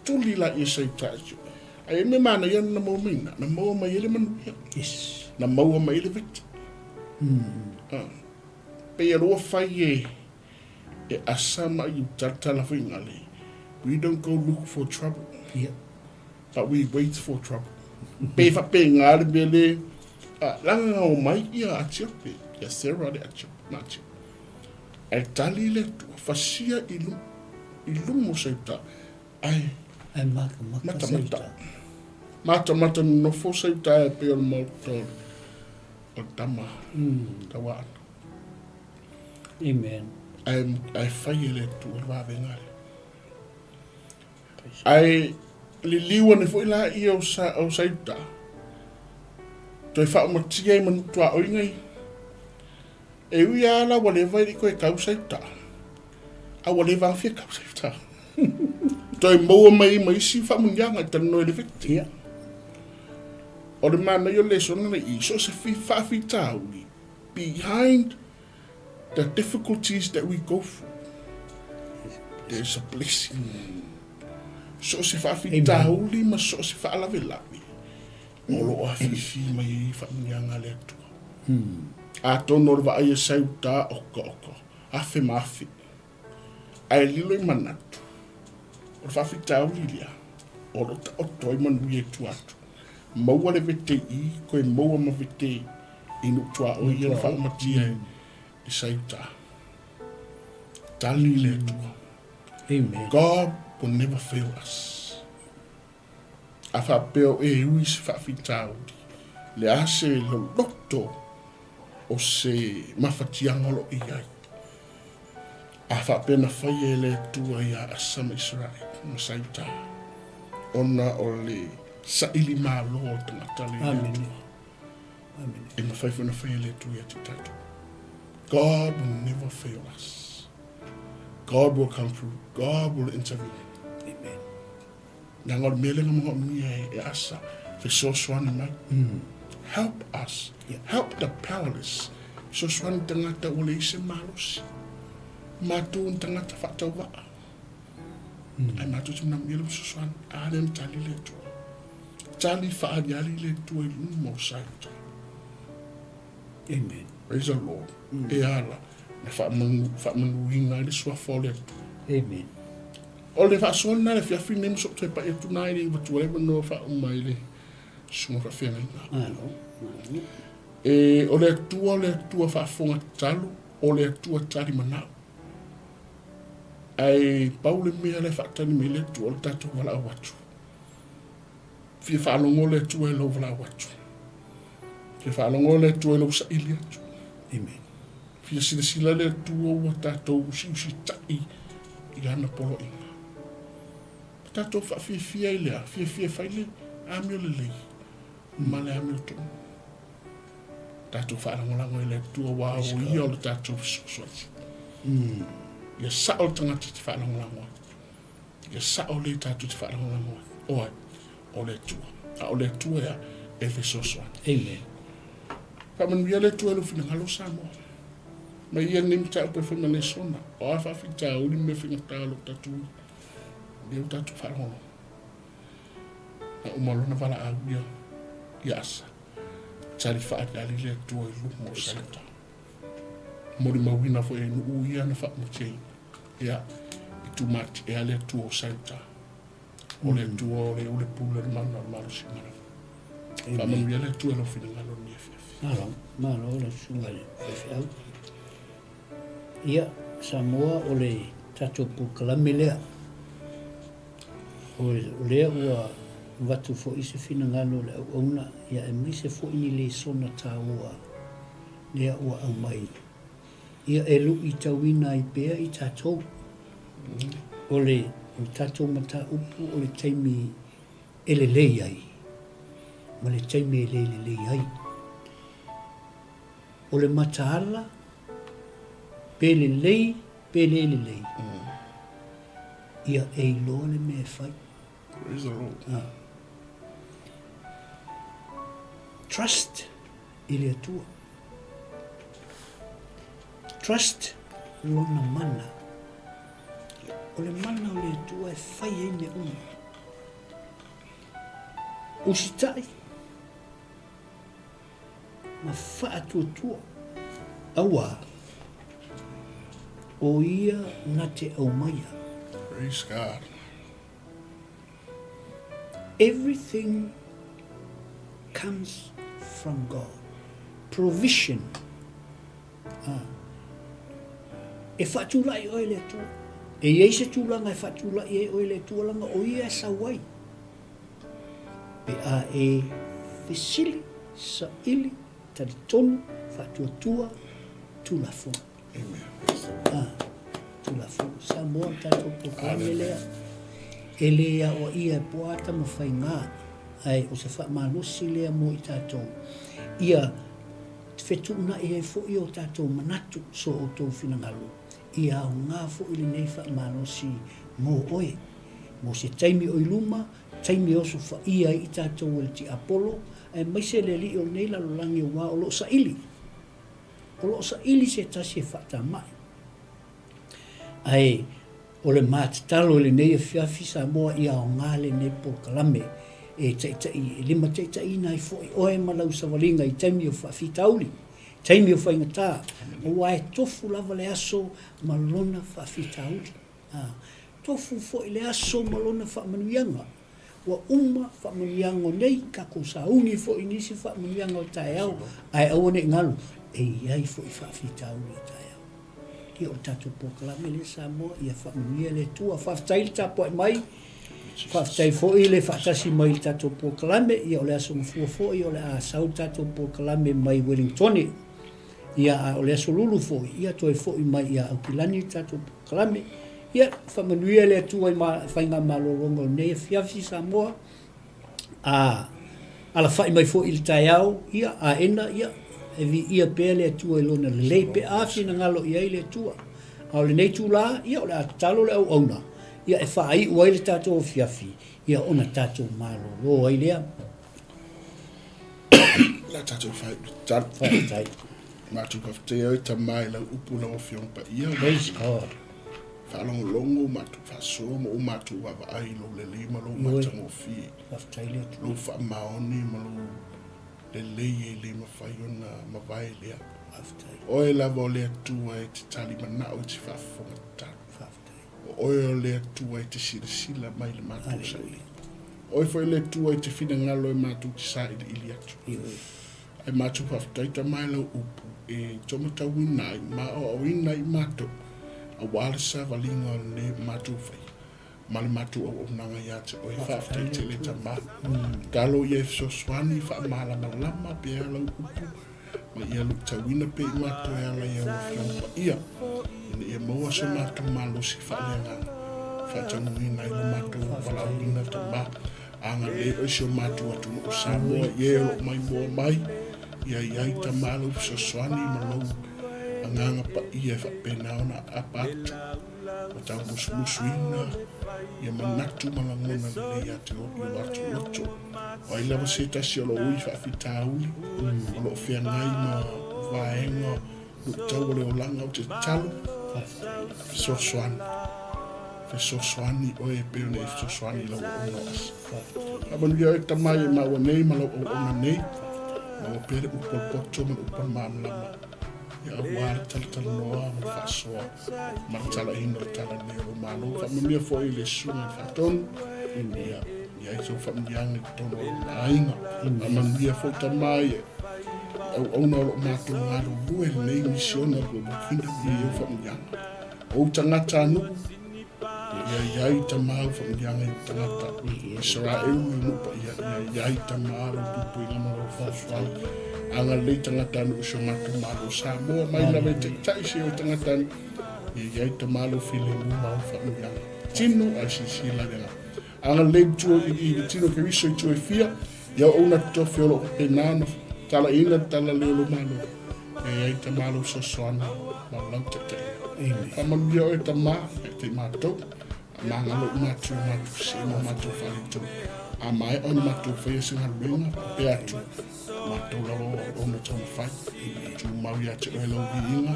Tuli la ia Saiuta Antiope. Ae me manaia na maua mai na, na maua mai ai le manuia. Yes. Na maua mai ai le veti. Ah. Pei e lua fai e E asa ma i talatala foi ngale. We don't go look for trouble. Yeah. But we wait for trouble. Pe fa pe ngale me le langa ngau mai ia Atiope, ia Sarah le Atiope, ma Atiope. Ai tali le tua, fasia i lum, i lumo sauta, ai Ai mata mata mata sauta. mata. Mata mata nofo sauta e pe o le maoto o tama, tawa ana. Amen. Ae, ae fai e le Atua le vavega lea. Ae liliu ane foi la ia o, sa, o Saiuta, toe faaumatia i manu tuaoiga ia. E ui a la ua leva i le koe kau Saiuta, a ua leva afia kau Saiuta. Toe maua mai ma isi faamuniaga i talanoa i le vete. Yeah. O le manaia o le lesona lenei i so o se faafitauli, behind the difficulties that we go through, there is a blessing. So o se faafitauli ma so o se faalavelave, o lo o afifi mai ai faamanuiaga a le Atua. Atonu o le vaai e sau uta oka oka, afe ma afe. Ae lilo i manatu, o le faafitauli lea, o lo o taoto ai manuia i tua atu. Maua le vete i i, koe maua ma vete i nuu tuaoi ia na faaumatia e sa i uta. Tali le Atua. Amen. God will never fail us. A faapea o e ui se faafitauli, le a se loloto o se mafatiaga o lo o i ai. A faapea na faia e le Atua iā Asa ma Isaraele ma sa Iuta, ona o le saili malo o le tagata le i le Atua. E mafai foi ona faia e le Atua ia te tatou. God will never fail us. God will come through. God will intervene. Amen. Leaga o le mea lea na manaomia e Asa, fesoasoani mai. Help us. Help the powerless. Fesoasoani tagata ua leai se malosi. Matou ni tagata faatauvaa. Ae matou te manaomia le fesoasoani. A lea na tali le Atua. Tali faaaliali le Atua i luma o Saita. Amen. Praise the Lord. E ala na faamanuina ai le suafa o le Atua. Amen. O le faasoa lena i le afiafi lenei ma so'u toe pa'i atu na i le iva tuai avanoa faauma ai le susuga faafeagaiga. Malo, malo. E, o le Atua o le Atua faafofoga tatalo, o le Atua tali manao. Ae pau le mea la e faatali mai le Atua o le tatou valaau atu. Fia faalogo le Atua i lou valaau atu. Fia faalogo le Atua i lou saili atu. Amen. Fia silasila le Atua ua tatou usiusita'i i Lana poloaiga. Ua tatou faafiafia ai lea, fiafia e fai le amio lelei ma le amio tonu. Tatou faalagolago i le Atua aua o Ia o le tatou fesoasoani. Ia sa'o le tagata te faalagolago ai. Ia sa'o le tatou te faalagolago ai. O ai? O le Atua. A o le Atua ea e fesoasoani. Amen. Faamanuia le Atua i lou finagalo Samoa. Mai ia lenei mataupu e fai ma lesona. O a faafitauli ma mea faigata o lo o tatou i. Lea ua tatou faalogologo. Na uma loa ona valaau ia ia Asa. Tali faaaliali le Atua i luma o Saita. Molimauina foi e nuu ia na faamutiaina. Ia, i tumatiʻea le Atua o Saita. O le Atua o le o le pule o le mana o le malosi uma lava. Faamanuia le Atua i lou finagalo i lenei afiafi. Malo, malo lau susuga i le faifeau. Ia, Samoa o le tatou polokalame lea. O lea ua avatu foi se finagalo o le auauna, ia aemaise foi ni lesona taua lea ua aumai. Ia e luitauina ai pea i tatou. O le tatou mataupu o le taimi e lelei ai ma le taimi e le lelei ai. O le mataala pe lelei pe le lelei, ia e iloa le mea e fai. Praise the Lord. Ah. Trust i le Atua. Trust lona mana. O le mana o le Atua e fai ai mea uma. Usitai ma faatuatua. Auā, o ia na te aumaia. Praise God. Everything comes from God. Provision. Ah. E faatulai oe le Atua. E i ai se tulaga e faatulai ai oe le Atua leaga o ia e sau ai. Pe a e fesili, saili, talitonu, faatuatua, Tulafono. Amen. Ah, Tulafono. Samoa le tatou polokalame lea. E le aoaia e Poata ma Faigā, ae o se faamalosi lea mo i tatou, ia fetuunai ai foi o tatou manatu so outou finagalo, ia aoga foi lenei faamalosi mo oe, mo se taimi o i luma, taimi e osofaia ai i tatou e le tiapolo, Aemaise le alii o lenei lalolagi aua o lo o saili. O lo o saili se tasi e faatamai. Ae o le ma tatalo i lenei afiafi Samoa ia aoga lenei polokalame e taitai e limataitaiina ai foi oe ma lau savaliga i taimi o faafitauli, taimi o faigata, aua e tofu lava le aso ma lona faafitauli. A, tofu foi le aso ma lona faamanuiaga. Ua uma faamanuiaga o nei, tatou sauni foi i nisi faamanuiaga o taeao, ae aua ne i galo, e i ai foi faafitauli o taeao. Ia o le tatou polokalame lea Samoa, ia faamanuia le Atua. Faafetai le tapuai mai, faafetai foi le faatasi mai i le tatou polokalame. Ia o le Aso Gafua foi o le a sau le tatou polokalame mai Welingtone. Ia a o le Aso Lulu foi, ia toe foi mai ia Aukilani le tatou polokalame. Ia, faamanuia le Atua i faigamalologa o lenei afiafi Samoa. A alafai mai foi i le taeao, ia, aena, ia, e viia pea le Atua i lona lelei pe a finagalo i ai le Atua. A o lenei itulā, ia, o le a tatalo le auauna, ia, e faaiu ai le tatou afiafi, ia, ona tatou malolo ai lea. O le a tatou faaiu i le tatalo. Faafetai. Matou faafetaia oe Tama i lau upu lau Afioga Paia. Praise God. Faalogologo matou faasoa ma o matou vaavaai i lou lelei ma lou matagofie. Faafetai le Atua. Lou faamaoni ma lou lelei e le mafai ona mavae lea. Faafetai. Oe lava o le Atua e te talimanao e te faafofoga tatalo. Faafetai. O oe o le Atua e te silasila mai i le matou saili. Oe foi le Atua e te finagalo e matou te sailiili atu. Ae matou faafetai Tama i lau upu e taumatauina ai ma aoaoina ai matou aua le savaliga o lenei matou faia ma le matou auaunaga ia te oe. Faafetai tele Tama. Talo ia e fesoasoani faamalamalama pea lau upu ma ia luitauina pea i matou e ala i au Afioga Paia, ina ia maua so matou malosi faaleagaga e faataunuuina ai lo matou valaauina Tama. Agalelei oe si o matou atunuu o Samoa i e o lo o maimoa mai, ia i ai Tama lou fesoasoani ma lou Agaga Paia e faapena ona aapa atu ma taumusumusuina ia manatu ma lagona lelei ia te oe i o latou loto. O ai lava se tasi o lo o ui faafitauli, o lo o feagai ma vaega luitau o le olaga, ou te tatalo, fesoasoani, fesoasoani oe e pei ona e fesoasoani i lau auauna o Asa. Faamanuia oe Tama i e maua nei ma lau auauna nei, maua pea le upu o le poto ma le upu o le malamalama, ia aua le talatalanoa ma le faasoa ma le talaina o le tala lelei o lou Malo. Faamanuia foi i le Susuga i le Faatonu, ia i ai sou faamanuiaga i totonu o lona aiga. Faamanuia foi Tama i auauna o lo o matou galulue i lenei misiona o le Global Kingdom, ia i ai faamanuiaga. O ou tagata nuu, ia i ai Tama au faamanuiaga i ou tagata. Isaraelu i nuu paia, ia i ai Tama lau puipuiga ma lau fesoasoani. Agalelei tagata nuu i si o matou Malo o Samoa, mai lava i taitai seia o tagata nuu, ia i ai Tama lou filemu ma au faamanuiaga. Tino ae silasila i le agaga. Agalelei i tua i le tino Keriso i tua e fia, ia auauna totofi o lo o faapena ona talaiina le talalelei o lou Malo, ia i ai Tama lou fesoasoani ma lau taitaiga. Faamanuia oe Tama, taitai matou, faamagalo uma atu i o matou sese ma o matou faaletonu. A maea ona matou faia se galuega, faapea atu, matou lava o auauna taumafai. Tumau ia te oe lau viiga,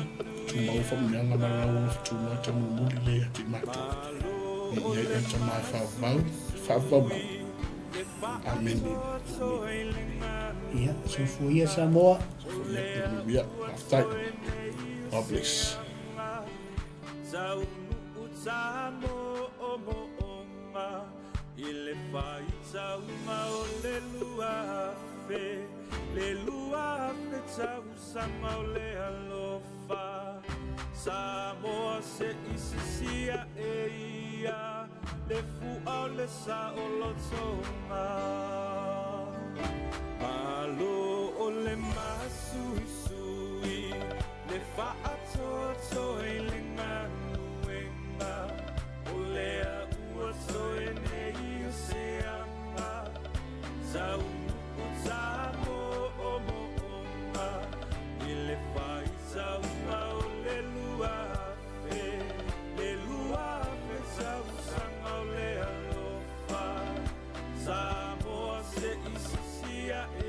tumau faamanuiaga ma lau alofa tumau e taumolimoli lea ia te i matou. Viia ai oe Tama e faavavau, e faavavau lava. Amene. Ia, soifua ia Samoa. Soifua ia, manuia. Faafetai. God bless. I le faitauga o le 2000, le 2000 tausaga o le alofa, Samoa se i sisia e ia le fua o le saolotoga. Malo o le masuisui, le faatoatoa i le galuega, O lea ua toe nei o se aga, Taunuu tamoomooga, I le faitauga o le 2000, le 2000 tausaga o le alofa, Samoa se i sisia e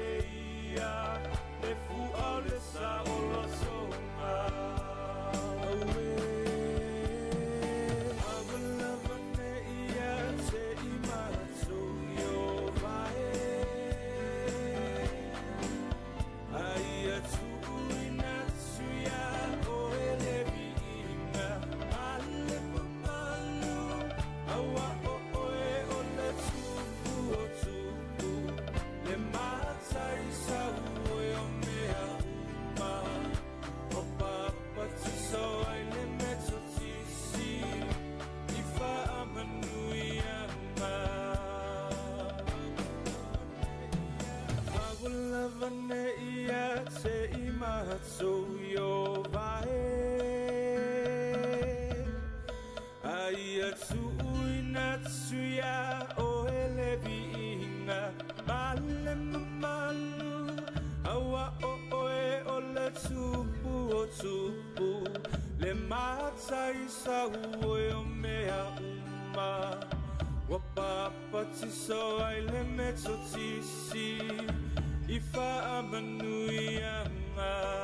Matai sau o mea uma Ua papatiso ai le metotisi I whaamanuianga.